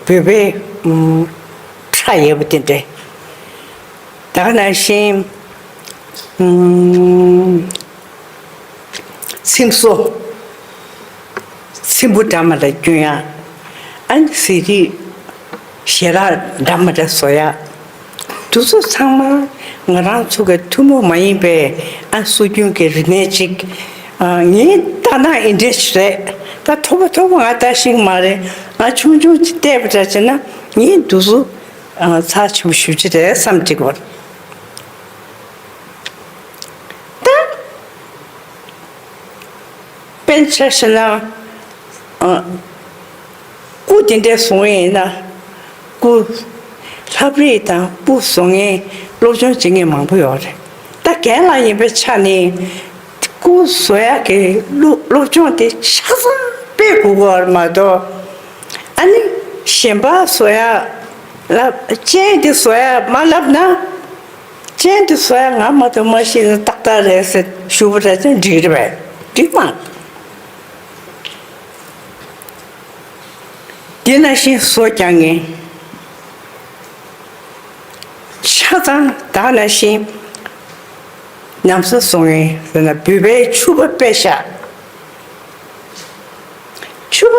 བོད་པའི་ཨ་ཁྲ་ཡོད་པ་དེ་འདྲ། ད་ག་ནང་བཞིན་ཨ་ཚིམ་བཟོ། ཚིམ་བུ་འདྲ་མི་འདྲ་གྱོན་ཡ། ཨ་ནི་ཟས་རིགས་ཞལ་ལག་འདྲ་མི་འདྲ་བཟོ་ཡ། དེ་ཚོ་ཚང་མ་ང་རང་ཚོ་གི་ཐུན་མོང་མ་ཡིན་པའི་ཨ་སྲོལ་རྒྱུན་གྱི་རིག་གནས་ཅིག་ཨ་ངས་ལྟ་ན་ཨེ་འདྲ་ཞིག་རེད། ད་མཐོ་པོ་མཐོ་པོ་ང་ལྟ་ཤེས་ཀྱི་མ་རེད། ང་ཆུང་ཆུང་ཅིག་བལྟས་པ་འདྲ་བྱས་ན་ངས་འདི་ཚོ་ཨ་ཚགས་ཆེན་པོ་ཞེ་པོ་ཅིག་རེད་བསམ་གྱི་ཡོད། ད་དཔེར་ཆ་བཞག་ན། ཨ། སྐུ་དེ་འདྲ་བཟོ་ཡིན་ན། སྐུ། ལྷ་བྲིས་དང་སྐུ་བཟོ་མཁན་སློབ་སྦྱོང་བྱེད་མཁན་མང་པོ་ཡོད་རེད། ད་རྒན་ལགས་ཡིན་པའི་ཆ་ནས་སྐུ་བཟོ་ཡག་གི་སློབ་སློབ་སྦྱོང་དེ་ཆ་ཚང་སྤེལ་དགོས་ཀྱི་ཡོད་རེད་མ་གཏོགས། ཨ་ནི་གཞན་པ་བཟོ་ཡག་ལབ། སྤྱན་དེ་བཟོ་ཡག་མ་ལབ་ན། སྤྱན་དེ་བཟོ་ཡག་ང་མ་གཏོགས་མ་ཤེས་ན་ཏག་ཏག་རེད་ཟེར་ཞུ་བ་རེད་ཙང་འགྲིག་རེད་པས། འགྲིག་མ། དེ་ནང་བཞིན་བཟོ་རྒྱག་མཁན། ཆ་ཚང་ད་ནང་བཞིན་ཉམས་གསོ་བཟོ་མཁན་ཟེར་ན་བོད་པའི་ཕྱུ་པ་དཔེ་བཞག་ཕྱུ་པ།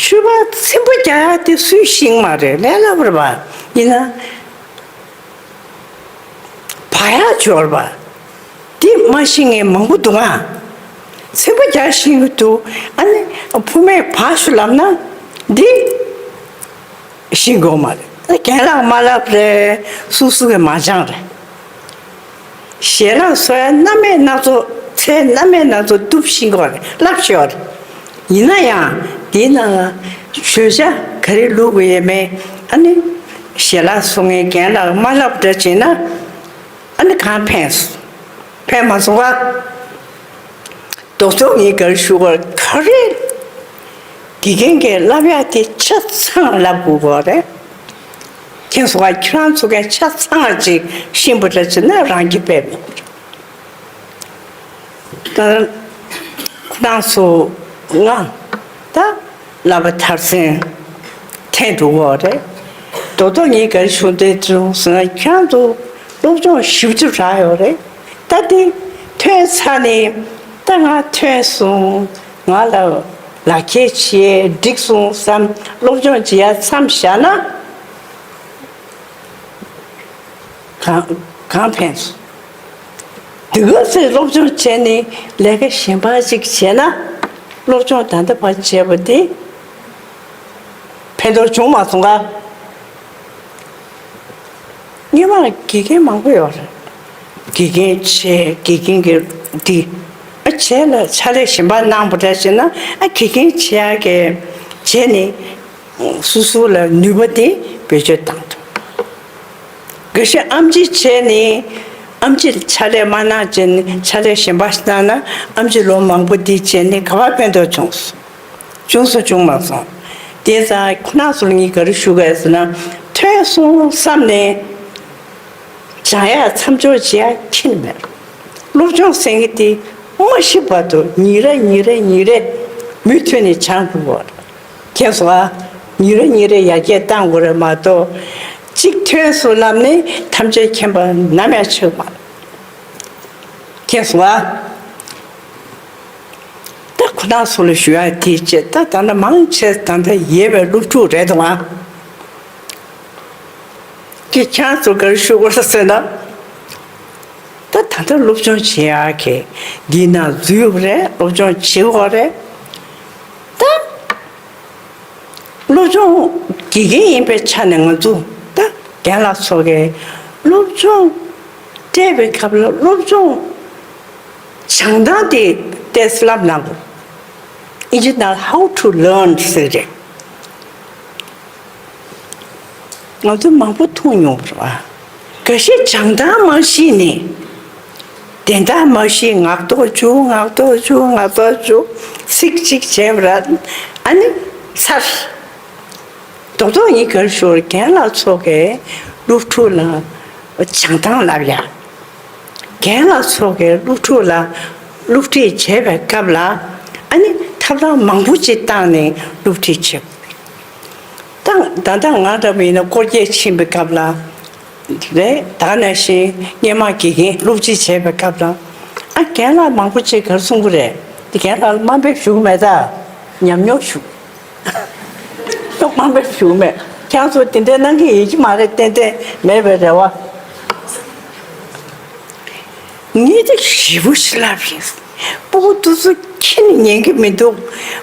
ཕྱུ་པ་ཚིམ་པོ་རྒྱག་ཡག་དེ་སུས་ཤེས་མ་རེད། ལས་སླ་པོ་རེད་པ། ཡིན་ན། བག་ཡག་འབྱོར་པ། འདི་མ་ཤེས་མཁན་མང་པོ་འདུག་ཨ། ཚིམ་པོ་རྒྱག་ཤེས་ཀྱི་འདུག་ཨ་ནི་ཕུ་མས་བག་ཤོག་ལབ་ན་འདི་ཤེས་དགོས་མ་རེད། རྒན་ལགས་མ་ལབ་རེད། སུ་སུ་གིས་མ་སྦྱངས་རེད། ཞལ་ལག་བཟོ་ཡ་སྣ་མེད་སྣ་ཚོགས་ཚལ་སྣ་མེད་སྣ་ཚོགས་གཏུབ་ཤེས་དགོས་རེད། ལབ་ཤོག་རེད། ཡིན་ན་ཡང་དེའི་ནང་ལ་བརྗོད་བྱ་ག་རེ་བླུགས་དགོས་ཡོད་མེད། ཨ་ནི་ཞལ་ལག་བཟོ་མཁན་རྒན་ལགས་མ་ལབ་འདྲ་བྱས་ན། ཨ་ནི་གང་ཕན་སོང་། ཕན་མ་སོང་བ། རྡོག་རྡོག་ངས་ག་རེ་ཞུ་དགོས་ག་རེ། དགེ་རྒན་གྱིས་བསླབ་ཡག་དེ་ཆ་ཚང་བསླབ་དགོས་གོ་རེད། མཁྱེན་སོང་ང་། ཁྱེད་རང་ཚོ་གས་ཆ་ཚང་ཅིག་ཤེས་པ་འདྲ་བྱས་ན་རང་གི་དཔེ་མེད། ད་ཁོ་རང་ཚོ་ང་ད་བསླབ་པ་མཐར་ཕྱིན་ཐེངས་དྲུག་པ་རེད། རྡོག་རྡོག་ངས་ག་རེ་ཞུ་འདོད་བྱུང་ཟེར་ན། ཁྱེད་རང་ཚོ་སློབ་སྦྱོང་ཞིབ་ཅིག་རག་ཡོད་རེད། ད་དེ་ཐོན་ཚར་ནས་ད་ང་ཐོན་སོང་། ང་ལ་ལག་འཁྱེར་བྱས་འགྲིག་སོང་བསམ་སློབ་སྦྱོང་བྱེད་ཡ་མཚམས་བཞག་ན། གང་གང་ཕན་སོང་། དེ་ག་ཚོད་སློབ་སྦྱོང་བྱས་ནས་ལས་ཀ་གཞན་པ་ཅིག་བྱས་ན། སློབ་སྦྱོང་ད་ལྟ་བར་བྱས་པ་དེ་ཕན་ཐོགས་བྱུང་མ་སོང་ག། སྔོན་མ་དགེ་རྒན་མང་པོ་ཡོད་རེད། དགེ་རྒན་བྱས། དགེ་རྒན་གྱི་འདི་ཨ་བྱས་ལ་ཕྱག་ལས་གཞན་པ་གནང་པ་འདྲ་བྱས་ན། ཨ་དགེ་རྒན་བྱེད་ཡག་གི་བྱས་ནས། སོ་སོ་ལ་ནུས་པ་དེ་བེད་སྤྱོད་བཏང་ཐུབ། དགེ་བཤེས་ཨེམ་ཆི་བྱས་ནས་ཨེམ་ཆི་ཕྱག་ལས་མ་གནང་བྱས་ནས་ཕྱག་ལས་གཞན་པ་ཞིག་གནང་ན། ཨེམ་ཆི་ལོ་མང་པོ་འདི་བྱས་ནས་ག་པར་ཕན་ཐོགས་བྱུང་སོང་། བྱུང་སོང་། བྱུང་མ་སོང་། དེ་ཙང་ཁོ་རང་ཚོ་ལ་ངས་ག་རེ་ཞུ་དགོས་ཟེར་ན། ཐོན་སོང་བསམ་ནས་སྦྱང་ཡ་མཚམས་འཇོག་བྱེད་ཡ་ཁྱོན་ནས་མེད། སློབ་སྦྱོང་ཟེར་མཁན་དེ་མ་ཤི་བར་དུ་ཉིན་རེ་ཉིན་རེ་ཉིན་རེ་མུ་མཐུད་ནས་སྦྱང་དགོས་པ་རེད། མཁྱེན་སོང་ཨ། ཉིན་རེ་ཉིན་རེ་ཡར་རྒྱས་གཏང་དགོས་རེད་མ་གཏོགས། གཅིག་ཐོན་སོང་ལབ་ནས་ཐམས་ཅད་མཁྱེན་པ་ནམ་ཡང་ཆགས་མ་རེད། མཁྱེན་སོང་ཨ། ད་ཁོ་རང་ཚོ་ལ་ཞུ་ཡ་དེ་བྱས། ད་ད་ལྟ་མང་ཆེ་ད་ལྟ་ཡོད་པའི་སློབ་ཕྲུག་རེད་དང་ཨ། ཁྱེད་རང་ཚོ་ག་རེ་ཞུ་དགོས་ཟེར་ན། ད་ད་ལྟ་སློབ་སྦྱོང་བྱེད་ཡག་གི་འདི་ན་འཛུལ་ཡོད་རེད། སློབ་སྦྱོང་བྱེད་དགོས་རེད། ད་སློབ་སྦྱོང་དགེ་རྒན་ཡིན་པའི་ཆ་ནས་ང་ཚོ་ད་རྒན་ལགས་ཚོ་གིས་སློབ་སྦྱོང་སྤྲད་པའི་སྐབས་ལ་སློབ་སྦྱོང་སྦྱང་སྟངས་དེ་ཏོག་ཙམ་བསླབ་གནང་དགོས། ཨིན་ཇི་ནང་How to Learn ཟེར་རེད། ང་ཚོ་མང་པོ་མཐོང་མྱོང་བ་རེད་བ། འགའ་ཤས་སྦྱང་སྟངས་མ་ཤེས་ནས། དོན་དག་མ་ཤེས། ངག་ཐོག་འཇུག་ངག་ཐོག་འཇུག་ངག་ཐོག་འཇུག་ཚིག་གཅིག་བྱས་པ་ར། ཨ་ནི་ཚར། རྡོག་རྡོག་ཡིན་གར་ཞོར་རྒན་ལགས་ཚོ་གིས་སློབ་ཕྲུག་ལ་བྱང་ཐང་བསླབ་ཡ། རྒན་ལགས་ཚོ་གིས་སློབ་ཕྲུག་ལ་སློབ་ཁྲིད་བྱེད་པའི་སྐབས་ལ་ཨ་ནི་ཐབས་ལམ་མང་པོ་ཅིག་བཏང་ནས་སློབ་ཁྲིད་བྱེད་དགོས། ད་ད་ལྟ་ང་འདྲ་བ་ཡིན་ན་སྐོར་སྐྱོད་ཕྱིན་པའི་སྐབས་ལ་རེད། ད་ནང་བཞིན་སྔོན་མ་དགེ་རྒན་སློབ་ཁྲིད་བྱེད་པའི་སྐབས་ལ་ཨ་རྒན་ལགས་མང་པོ་ཅིག་གར་གསུང་གི་རེད། དེ་རྒན་ལགས་ལ་དམའ་འབེབས་ཞུ་གི་མེད། ད་ཉམས་མྱོང་ཞུ། དམའ་འབེབས་ཞུ་མེད། ཁྱེད་ཚོ་དེ་འདྲའི་གནང་གི་ཡོད་ཀྱི་མ་རེད། ཏན་ཏན་མེད་པའི་རེ་བ། ངས་དེ་ཞེ་པོ་ཞིག་ལབ་ཡིན། སྤུ་གུ་དེ་ཚོ་ཁྱེད་ནི་ཉན་གི་མི་འདུག་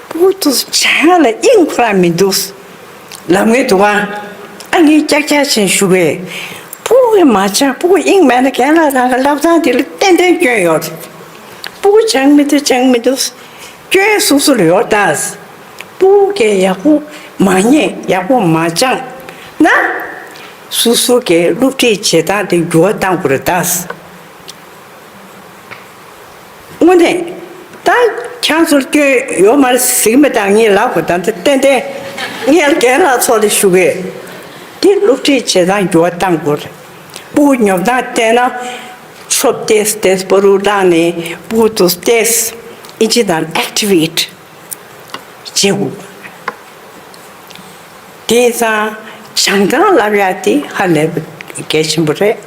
སྤུ་གུ་དེ་ཚོ་སྦྱང་ཡག་ལ་དབྱིངས་ཁོ་རང་མི་འདུག་ལབ་ངེས་འདུག་ཨ། ཨ་ངས་ཀྱག་ཀྱག་བྱས་ཞུ་གི། སྤུ་གུ་གིས་མ་སྦྱངས། སྤུ་གུ་དབྱིངས་མེད་ན་རྒན་ལགས་རང་གི་ལབ་སྟངས་དེ་ལ་ཏན་ཏན་སྐྱོན་ཡོད། སྤུ་གུ་སྦྱང་མི་འདུག་སྦྱང་མི་འདུག་སྐྱོན་སོ་སོ་ལ་ཡོད་ད། སྤུ་གུ་གིས་ཡག་པོ་མ་ཉན། ཡག་པོ་མ་སྦྱངས་ན། སོ་སོ་གིས་སློབ་ཁྲིད་བྱེད་སྟངས་དེ་འགྱུར་བ་གཏང་དགོས་རེད་ད། དངོས་གནས། ད་ཁྱེད་ཚོར་སྐྱོན་ཡོད་མ་རེད་ཟེར་གི་མེད། ད་ངས་ལབ་དགོས། ད་འདི་ཏན་ཏན་ངས་རྒན་ལགས་ཚོ་ལ་ཞུ་གི། དེ་སློབ་ཁྲིད་བྱེད་སྟངས་འགྱུར་བ་གཏང་དགོས་རེད། སྤུ་གུ་ཉོབ་སྟངས་བལྟས་ན། ཆོབ་ཏེས་ཏེས་པ་རུ་བླངས་ནས་སྤུ་གུ་དེ་ཏེས་ཨིན་ཇི་དང་ཨེག་ཊི་ཝེ་ཊི་བྱེད་དགོས། དེང་སང་བྱང་ཐང་བསླབ་ཡག་དེ་ཧ་ལས་པ་གལ་ཆེན་པོ་རེད།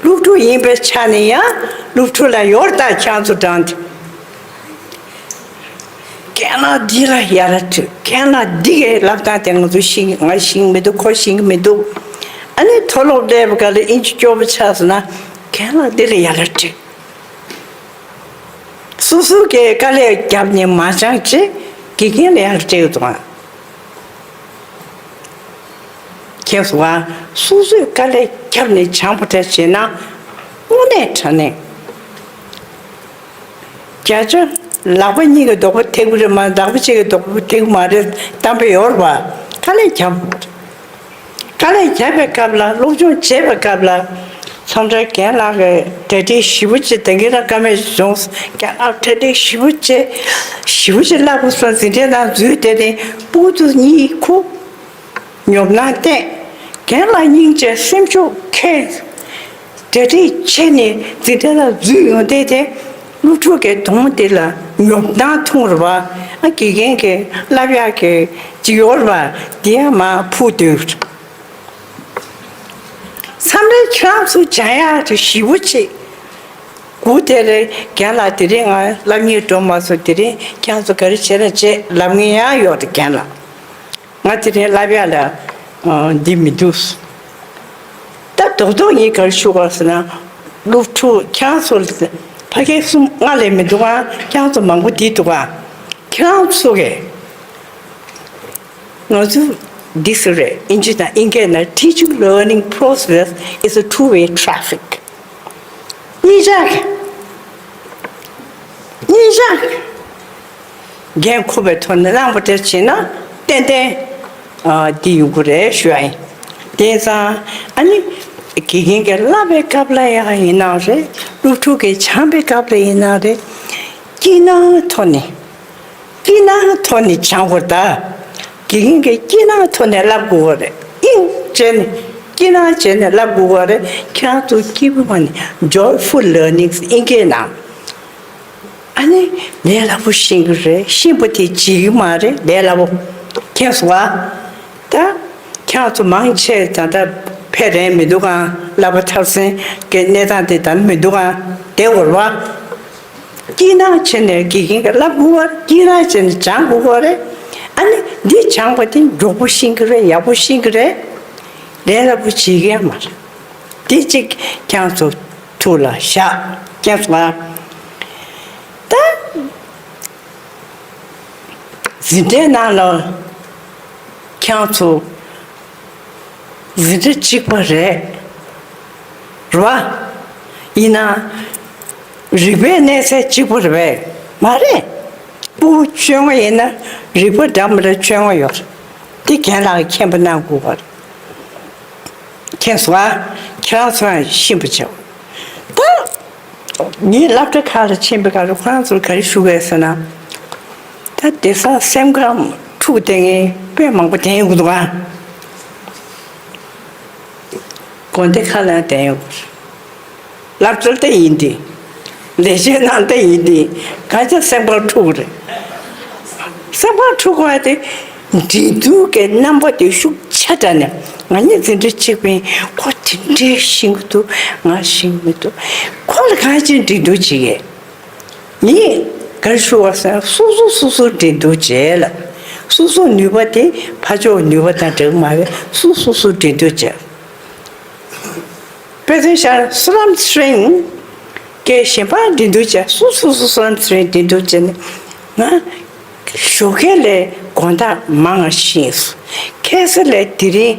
སློབ་ཕྲུག་ཡིན་པའི་ཆ་ནས་ཡང་སློབ་ཕྲུག་ལ་ཡོད་ད། ཁྱེད་ཚོ་དྲངས་ཏེ། རྒན་ལགས་འདི་ལ་ཡ་ར་ཁྲིད། རྒན་ལགས་འདི་གའི་ལབ་སྟངས་དེ་ང་ཚོ་ཤེས། ང་ཤེས་ཀྱི་མི་འདུག་ཁོ་ཤེས་ཀྱི་མི་འདུག་ཨ་ནི་མཐོ་སློབ་སླེབས་པ་ག་ལ་ཨིན་ཇི་སྐྱོ་པོ་ཆགས་སོང་ན་རྒན་ལགས་འདི་ལ་ཡ་ར་ཁྲིད། སོ་སོ་གིས་དཀའ་ལས་བརྒྱབ་ནས་མ་སྦྱངས་ཅིག་དགེ་རྒན་ལ་ཡར་སྤྲད་འདུག་ཨ། ཁྱེད་ཚོ་ཨ། སོ་སོས་དཀའ་ལས་བརྒྱབ་ནས་སྦྱངས་པ་འདྲ་བྱས་ན་དངོས་གནས་དྲང་གནས། བརྒྱ་ཆ་ལག་པ་གཉིས་ཀྱི་རྡོག་པ་ཐེག་གི་རེད་མ། ལག་པ་གཅིག་གི་རྡོག་པ་ཐེག་གི་མ་རེད། གཏམ་དཔེ་ཡོད་རེད་པ། དཀའ་ལས་བརྒྱབ། དཀའ་ལས་བརྒྱབ་པའི་སྐབས་ལ། སློབ་སྦྱོང་བྱེད་པའི་སྐབས་ལ། མཚམས་རེ་རྒན་ལགས་ཀྱིས་གྲ་སྒྲིག་ཞེ་པོ་བྱས། དེང་གི་ར་བཀའ་མོལ་བྱུང་། རྒན་ལགས་གྲ་སྒྲིག་ཞེ་པོ་བྱས། ཞེ་པོ་ཅིག་བསླབ་དགོས་སོང་། འཛིན་གྲྭའི་ནང་འཛུལ་བསྡད་དེ་སྤུ་གུ་གཉིས་ཁུ། ཉོབ་སྣང་བསྟན། རྒན་ལགས་སྙིང་རྗེ། སེམས་ཤུགས་ཁེངས། གྲ་སྒྲིག་བྱས་ནས་འཛིན་གྲྭ་ལ་འཛུལ་ཡོང་དེ་དེ། སློབ་ཕྲུག་གི་གདོང་དེ་ལ་ཉོབ་སྣང་མཐོང་རེད་པ། ཨ། དགེ་རྒན་གྱིས་བསླབ་ཡག་གི་ཅིག་ཡོད་རེད་པ། དེ་ཡང་མར་ཕུད་སྡོད། མཚམས་རེ་ཁྱེད་རང་ཚོ་སྦྱང་ཡག་དེ་ཞེ་པོ་ཅིག་སྒུག་དེ་རེད། རྒན་ལགས་དེ་རིང་ང་བསླབ་གཉེར་འགྲོ་མ་སོང་། དེ་རིང་ཁྱེད་རང་ཚོ་ག་རེ་བྱས་ན་བྱེད་ལབ་མཁན་ཡང་ཡོད་རེད། རྒན་ལགས། ང་དེ་རིང་བསླབ་ཡག་ལ་ཨ་འདི་མི་འདུག་ད་རྡོག་རྡོག་ཡིན་ག་རེ་ཞུ་དགོས་ཟེར་ན། སློབ་ཕྲུག་ཁྱེད་རང་ཚོ་ཕ་གི་གསུམ་ལྔ་ལས་མི་འདུག་ག་ཁྱེད་རང་ཚོ་མང་པོ་འདི་འདུག་ག་ཁྱེད་རང་ཚོ་གིས། ང་ཚོ་འདི་ཟེར་རེད། ཨིན་ཇི་དང་ཨིན་སྐད་ནང་། Teaching learning process is a two way traffic. གཉིས་ཆ་གཉིས་ཆ་འགན་འཁུར་བའི་ཐོག་ནས་བླངས་པ་འདྲ་བྱས་ན་ཏན་ཏན་ཨ་འདི་ཡོང་གི་རེད་ཞུ་ཡ་ཡིན། དེང་སང་ཨ་ནི་དགེ་རྒན་གྱིས་བསླབ་པའི་སྐབས་ལ་ཡང་ཡིན་ནའང་རེད། སློབ་ཕྲུག་གིས་སྦྱངས་པའི་སྐབས་ལ་ཡིན་ནའང་རེད། སྐྱིད་སྣང་ཐོག་ནས། སྐྱིད་སྣང་ཐོག་ནས་སྦྱང་དགོས་རེད་ད། དགེ་རྒན་གྱིས་སྐྱིད་སྣང་ཐོག་ནས་བསླབ་དགོས་པ་རེད། དབྱིངས་བྱས་ནས་སྐྱིད་སྣང་བྱས་ནས་བསླབ་དགོས་པ་རེད། ཁྱེད་རང་ཚོ་སྐྱིད་པོ་བ་ནས། Joyful learning ཨིན་སྐད་ནང་། ཨ་ནི་ལས་སླ་པོ་ཤེས་ཀྱི་རེད། ཤེས་པ་དེ་བརྗེད་ཀྱི་མ་རེད། ལས་སླ་པོ། མཁྱེན་སོང་ཨ། ད་ཁྱེད་རང་ཚོ་མང་ཆེ་ད་ལྟ་ཕེབས་རན་མི་འདུག་ག་བསླབ་པ་མཐར་སོན་གྱི་གནས་སྟངས་དེ་ད་མི་འདུག་ག་བསྡད་ཡོད་རེད་པ། སྐྱིད་སྣང་བྱས་ནས་དགེ་རྒན་གྱིས་བསླབ་དགོས་པ་རེད། སྐྱིད་སྣང་བྱས་ནས་སྦྱང་དགོས་པ་རེད། ཨ་ནི་འདི་སྦྱངས་པ་དེ་མགྱོགས་པོ་ཤེས་ཀྱི་རེད། ཡག་པོ་ཤེས་ཀྱི་རེད། ལས་སླ་པོ་བྱེད་ཀྱི་ཡོད་མ་རེད། དེ་གཅིག་ཁྱེད་རང་ཚོ་ཐུགས་ལ་བཞག་མཁྱེན་སོང་ཨ། ད་འཛིན་གྲྭའི་ནང་ལ་ཁྱེད་རང་ཚོ་འཛིན་གྲྭ་གཅིག་པ་རེད། རེད་པ། ཡིན་ན་རིག་པའི་གནས་ཚད་གཅིག་པ་རེད་པས། མ་རེད། སྤུ་གུ་བཅོ་ལྔ་ཡིན་ན་རིག་པ་འདྲ་མི་འདྲ་བཅོ་ལྔ་ཡོད་རེད། དེ་རྒན་ལགས་ཀྱིས་མཁྱེན་པ་གནང་དགོས་པ་རེད། མཁྱེན་སོང་ཨ། ཁྱེད་རང་ཚོ་ཡང་ཤེས་པ་བྱེད། ད་ངས་སློབ་གྲྭ་ཁག་ལ་ཕྱིན་པའི་སྐབས་ལ་ཁོ་རང་ཚོར་ག་རེ་ཞུ་དགོས་ཟེར་ན། ད་དེང་སང་སེམས་ཁམས་འཁྲུག་བསྡད་མཁན་དཔེ་མང་པོ་བསྡད་ཡོང་གི་འདུག་ཨ། དགོན་སྡེ་ཁག་ལ་བསྟན་ཡོད། སློབ་གྲྭ་ལྟ་ཡིན་དེ། ལས་བྱེད་ནང་ལྟ་ཡིན་དེ། གང་ཅི་སེམས་ཁར་འཁྲུག་རེད། སེམས་ཁར་འཁྲུག་པ་དེ། འགྲན་བསྡུར་གྱི་རྣམ་པ་དེ་ཤུགས་ཆེ་དྲགས་ནས། ང་གཉིས་འཛིན་གྲྭ་གཅིག་པའི་ཁོ་དེ་འདྲའི་ཤེས་ཀྱི་འདུག་ང་ཤེས་ཀྱི་མི་འདུག་ཁོ་ལ་གང་ཅི་འགྲན་བསྡུར་བྱེད་ཀྱི། ངས་ག་རེ་ཞུ་བ་ཟེར་ན། སོ་སོ་སོ་སོ་འགྲན་བསྡུར་བྱེད་ལ། སོ་སོ་ནུས་པ་དེ་ཕར་ཕྱོགས་ནུས་པ་དང་འདྲ་གི་མ་རེད། སོ་སོ་སོ་འགྲན་བསྡུར་བྱེད། དཔེ་མཚོན་བཞག་ན་བསོད་ནམས་ཚེ་རིང་གིས་གཞན་པ་འགྲན་བསྡུར་བྱེད། སོ་སོ་སོ་བསོད་ནམས་ཚེ་རིང་འགྲན་བསྡུར་བྱེད་ནས། ང་ཞོགས་ཀས་ལས་དགོང་དག་མང་ང་ཤེས་སོང་། ཁ་སང་ལས་དེ་རིང་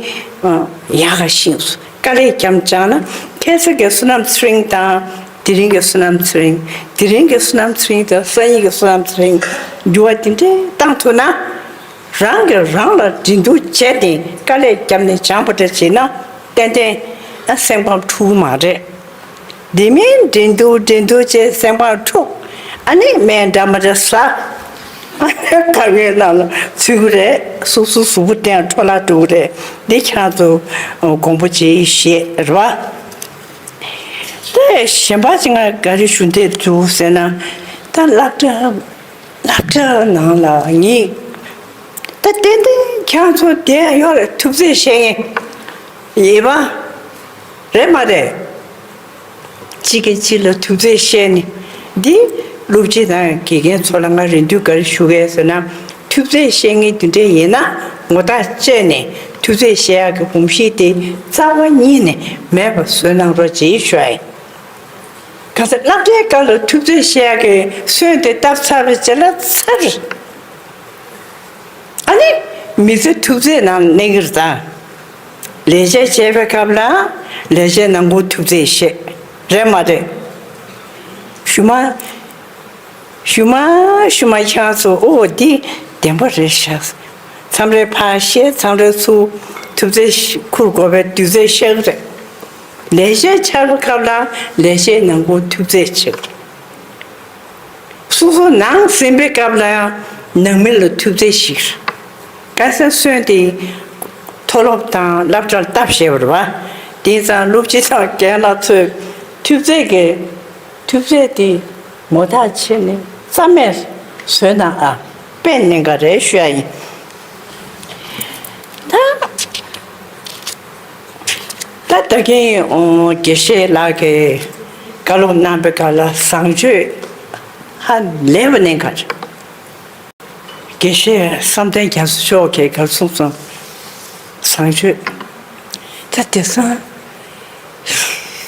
ཡག་ག་ཤེས་སོང་། དཀའ་ལས་རྒྱབ་བཅག་ན། ཁ་སང་གི་བསོད་ནམས་ཚེ་རིང་དང་། དེ་རིང་གི་བསོད་ནམས་ཚེ་རིང་། དེ་རིང་གི་བསོད་ནམས་ཚེ་རིང་དང་སང་ཉིན་གྱི་བསོད་ནམས་ཚེ་རིང་། འགྱུར་བ་དེ་འདྲའི་བཏང་ཐུབ་ན། རང་གིས་རང་ལ་འགྲན་བསྡུར་བྱས་ཏེ་དཀའ་ལས་བརྒྱབ་ནས་སྦྱངས་པ་འདྲ་བྱས་ན། ཏན་ཏན་ཨ་སེམས་ཁམས་འཁྲུག་གི་མ་རེད། དེ་མིན་འགྲན་བསྡུར་འགྲན་བསྡུར་བྱས་སེམས་ཁམས་འཁྲུག་ཨ་ནི་སྨན་འདྲ་མི་འདྲ་ཟ། ཁ་ངན་ནང་ལ་ཚུད་ཀྱི་རེད། སོ་སོ་གཟུགས་པོ་བརྟན་འཕྲོ་བརླག་འགྲོ་གི་རེད། འདི་ཁྱེད་རང་ཚོ་དགོངས་པ་བཞེས་ཤེས་རེད་བ། དེ་གཞན་པ་ཅིག་ང་ག་རེ་ཞུ་འདོད་འདུག་ཟེར་ན། ད་སློབ་གྲྭ་སློབ་གྲྭ་ནང་ལ་ངས་ད་ཏན་ཏན་ཁྱེད་ཚོ་དེ་ཡོད་རེད། ཐུབ་ཚོད་བཤད་མཁན་ཡིན་པ་རེད་མ་རེད། གཅིག་གིས་གཅིག་ལ་ཐུབ་ཚོད་བཤད་ནས། འདི་སློབ་སྤྱི་དང་དགེ་རྒན་ཚོ་ལ་ང་རེ་འདུན་ག་རེ་ཞུ་གི་ཟེར་ན། ཐུབ་ཚོད་བཤད་མཁན་དེ་འདྲ་ཡིན་ན། ངོ་ཐག་བཅད་ནས་ཐུབ་ཚོད་བཤད་ཡག་གི་གོམས་གཤིས་དེ་རྩ་བ་ཉིད་ནས་མེད་པ་བཟོས་གནང་རོགས་བྱེད་ཞུ་ཡ་ཡིན། ག་ཚོད་སློབ་གྲྭའི་སྐབས་ལ་ཐུབ་ཚོད་བཤད་ཡག་གི་སོན་དེ་བཏབ་ཚར་བའི་རྗེས་ལ་ཚར། ཨ་ནི་མི་ཚེ་ཐུབ་ཚོད་ནང་གནས་ཀྱི་རེད་ད། ལས་བྱེད་བྱེད་པའི་སྐབས་ལ་ལས་བྱེད་ནང་ཁུལ་ཐུབ་ཚོད་བཤད། རེད་མ་རེད། ཞུ་མ་ཞུ་མ་ཞུ་མ་ཁྱེད་ཚོ། ཨོ་འདི་བདེན་པ་རེད་ཤག་མཚམས་རེ་ཕར་བཤད། མཚམས་རེ་ཚུར། ཐུབ་ཚོད་ཁུར་དགོས་པའི་དུས་ཚོད་ཤོར་གི་རེད། ལས་བྱེད་བྱེད་པའི་སྐབས་ལ་ལས་བྱེད་ནང་ཁུལ་ཐུབ་ཚོད་བྱེད། སོ་སོ་ནང་ཟིན་པའི་སྐབས་ལ་ཡང་ནང་མི་ལ་ཐུབ་ཚོད་ཞིག་ག་ས་སོན་ཏེ་མཐོ་སློབ་དང་སློབ་གྲྭར་ལྟ་བྱས་པ་རེད་བ། དེང་སང་སློབ་སྤྱི་དང་རྒན་ལགས་ཚོས་ཐུབ་ཚོད་ཀྱི་ཐུབ་ཚོད་དེ་ངོ་ཐག་ཆོད་ནས་རྩ་མེད་བཟོས་ན་ཨ་དཔེ་གནད་འགག་རེད་ཞུ་ཡ་ཡིན། ད། ད་ད་གིན་ཨོ་དགེ་བཤེས་ལགས་ཀྱིས་བཀའ་སློབ་གནང་པའི་སྐབས་ལ་བཟང་སྤྱོད་ཧ་ལས་པ་གནད་འགག་རེད། དགེ་བཤེས་བསམ་གཏན་རྒྱ་མཚོ་མཆོག་གིས་ག་རེ་གསུངས་སོང་། བཟང་སྤྱོད། ད་དེང་སང་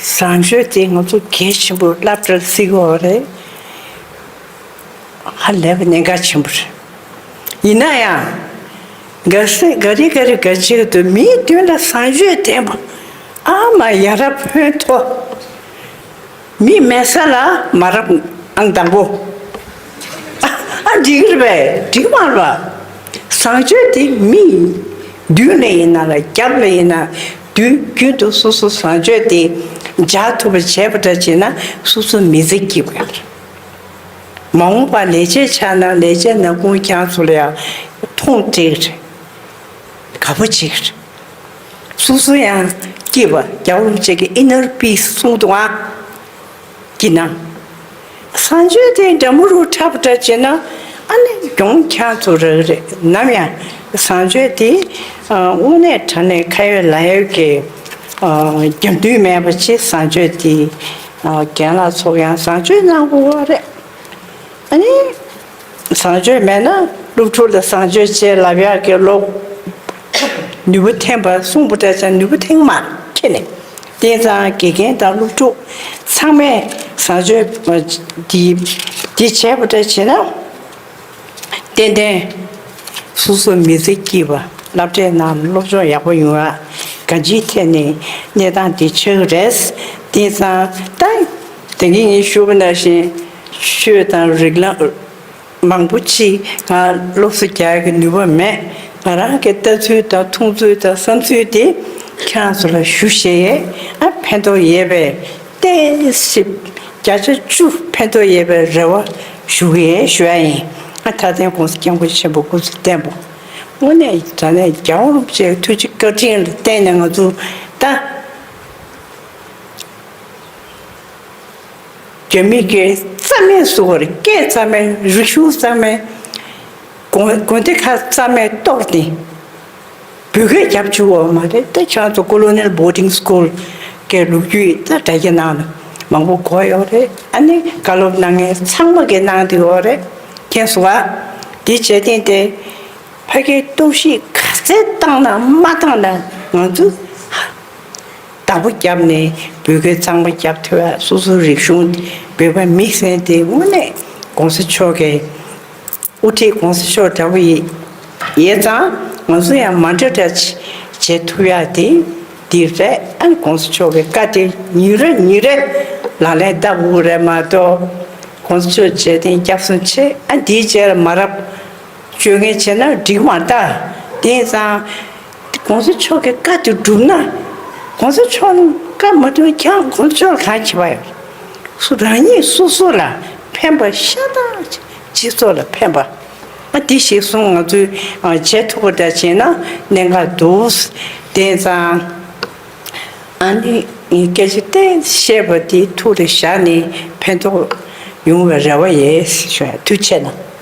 བཟང་སྤྱོད་དེ་ང་ཚོ་གལ་ཆེན་པོ་སློབ་གྲྭར་བརྩི་དགོས་པ་རེད། ཧ་ལས་པའི་གནད་འགག་ཆེན་པོ་རེད། ཡིན་ན་ཡང་། ག་ས་ག་རེ་ག་རེ་ག་ཅིག་ཏུ་མིའི་མདུན་ལ་བཟང་སྤྱོད་ལྡན་པ། ཨ་མ་ཡ་རབས་ཕོན་ཐོགས། མི་མེད་ས་ལ་མ་རབས་ཨང་དང་པོ། ཨ་ཨ་འགྲིག་རེད་པས། འགྲིག་མ་རེད་པ། བཟང་སྤྱོད་དེ་མིའི་མདུན་ལ་ཡིན་ན་ལ་རྒྱབ་ལ་ཡིན་ན། དུས་རྒྱུན་དུ་སོ་སོ་བཟང་སྤྱོད་དེ་འཇགས་ཐུབ་པ་བྱས་པ་འདྲ་བྱས་ན་སོ་སོ་མི་ཚེ་སྐྱིད་པ་རེད། མ་འོངས་པར་ལས་བྱེད་ཆགས་ན་ལས་བྱེད་ནང་ཁུལ་ཁྱེད་ཚོ་ལ་ཡང་མཐོང་སྤྲད་ཀྱི་རེད། དགའ་པོ་བྱེད་ཀྱི་རེད། སོ་སོ་ཡང་སྐྱིད་པ། རྒྱལ་བ་རིན་པོ་ཆེ་གི་inner peace གསུངས་འདུག་ཨ། སྐྱིད་སྣང་། བཟང་སྤྱོད་དེ་འདྲ་མོ་རུ་འཁྲབ་འདྲ་བྱས་ན་ཨ་ནི་གྱོང་ཁྱེད་ཚོ་རག་གི་རེད། ནམ་ཡང་བཟང་སྤྱོད་དེ་དངོས་གནས་དྲང་གནས་ཁ་ཡོད་ལག་ཡོད་ཀྱི་རྒྱབ་མདུན་མེད་པ་ཅིག་བཟང་སྤྱོད་དེ་རྒན་ལགས་ཚོ་ཡང་བཟང་སྤྱོད་གནང་དགོས་པ་རེད། ཨ་ནི། བཟང་སྤྱོད་མེད་ན་སློབ་ཕྲུག་ལ་བཟང་སྤྱོད་ཅེས་ལབ་ཡག་གི་ལོ། ནུས་པ་ཐོན་པ་གསུངས་པ་འདྲ་ཅང་ནུས་པ་ཐོན་མ་ཁྱེད་ནས། དེང་སང་དགེ་རྒན་དང་སློབ་ཕྲུག་ཚང་མས་བཟང་སྤྱོད་འདི་འདི་བྱས་པ་འདྲ་བྱས་ན། ཏན་ཏན་སོ་སོ་མི་ཚེ་སྐྱིད་པ། སློབ་གྲྭའི་ནང་སློབ་སྦྱོང་ཡག་པོ་ཡོང་ཡ། གང་ཅིའི་ཐད་ནས་གནས་སྟངས་འདི་ཆགས་ཀྱི་རེད། དེང་སང་ད་དེང་གི་ངས་ཞུ་བ་ནང་བཞིན་ཆོས་དང་རིགས་ལམ། མང་པོ་ཅིག་ང་སློབ་གསོ་རྒྱག་གི་ནུས་པ་མེད། ང་རང་གི་ལྟ་ཚུལ་དང་མཐོང་ཚུལ་དང་བསམ་ཚུལ་དེ་ཁྱེད་རང་ཚོ་ལ་ཞུ་ཤེས་ཡས། ཨ་ཕན་ཐོགས་ཡོད་པའི་ཏོག་ཙམ་བརྒྱ་ཆ་བཅུ་ཕན་ཐོགས་ཡོད་པའི་རེ་བ་ཞུ་གི་ཡས་ཞུ་ཡ་ཡིན། ཨ་མཐའ་དོན་༸གོང་ས་༸སྐྱབས་མགོན་ཆེན་པོ་སྐུ་ཚེ་བརྟན་པ། དངོས་གནས་དྲང་གནས་རྒྱལ་བ་རིན་པོ་ཆེའི་ཐུགས་རྗེ་བཀའ་དྲིན་ལ་བརྟེན་ནས་ང་ཚོ་ད། རྒྱ་མི་གིས་རྩ་མེད་བཟོ་བར་སྐད་རྩ་མེད་རིག་གཞུང་རྩ་མེད། དགོན་དགོན་སྡེ་ཁག་རྩ་མེད་གཏོར་ཏེ། བོད་སྐད་རྒྱབ་བཅུག་པ་མ་རེད་དེ་ཁྱེད་རང་ཚོ་colonial boarding school་གི་ལོ་རྒྱུས་ད་དྲ་རྒྱ་ནང་ལ་མང་པོ་གོ་ཡོད་རེད། ཨ་ནི་བཀའ་སློབ་གནང་མཁན་ཚང་མ་གིས་གནང་བསྡད་ཡོད་རེད། མཁྱེན་སོང་ཨ། དེ་བྱས་ཏེ་དེ་ཕ་གིའི་གཏོར་བཤིག་ག་ཚད་བཏང་ན་མ་བཏང་ན་ང་ཚོ་བདག་པོ་བརྒྱབ་ནས་བོད་སྐད་གཙང་མ་བརྒྱབ་ཐུབ་ཡ། སོ་སོའི་རིག་གཞུང་བོད་པ་མི་ཟེར་དེ་དངོས་གནས་གོང་ས་མཆོག་གི་དབུ་ཁྲིད་གོང་ས་མཆོག་འདྲ་བོ་ཡིན་ཡས་ཙང་ང་ཚོ་ཡང་མ་འདྲ་འདྲ་བྱེད་ཐུབ་ཡ་དེ་འདི་རེད། ཨ་ནི་གོང་ས་མཆོག་གི་བཀའ་དེ་ཉིན་རེ་ཉིན་རེ་ལག་ལེན་བསྟར་དགོས་རེད་མ་གཏོགས་གོང་ས་མཆོག་རྗེས་དྲན་སྐྱབས་སུ་མཆི། ཨ་འདིའི་རྗེས་ལ་མ་རབས་སྤྱོད་ངན་བྱས་ན་འགྲིག་མ་ད། དེ་ཙང་། གོང་ས་མཆོག་གི་བཀའ་དེ་བསྒྲུབ་ན། གོང་ས་མཆོག་བཀའ་མ་བསྒྲུབ་ན་ཁྱེད་རང་གོང་ས་མཆོག་ལ་གང་བྱེད་པ་ཡོད། སུ་རང་ཉིད་སོ་སོ་ལ་ཕན་པ་ཤ་སྟག་སྤྱི་ཚོགས་ལ་ཕན་པ། ཨ་འདི་ཞིག་གསུང་ང་ཚོས་ཨ་བྱེད་ཐུབ་པ་འདྲ་བྱས་ན་གནད་འགག་འདུག་དེ་ཙང་། ཨ་ནི་སྐད་ཆ་གཏན་བཤད་པ་དེ་ཐུགས་ལ་བཞག་ནས་ཕན་ཐོགས་ཡོང་བའི་རེ་བ་ཡོད་ཞུ། ཐུགས་རྗེ་གནང་།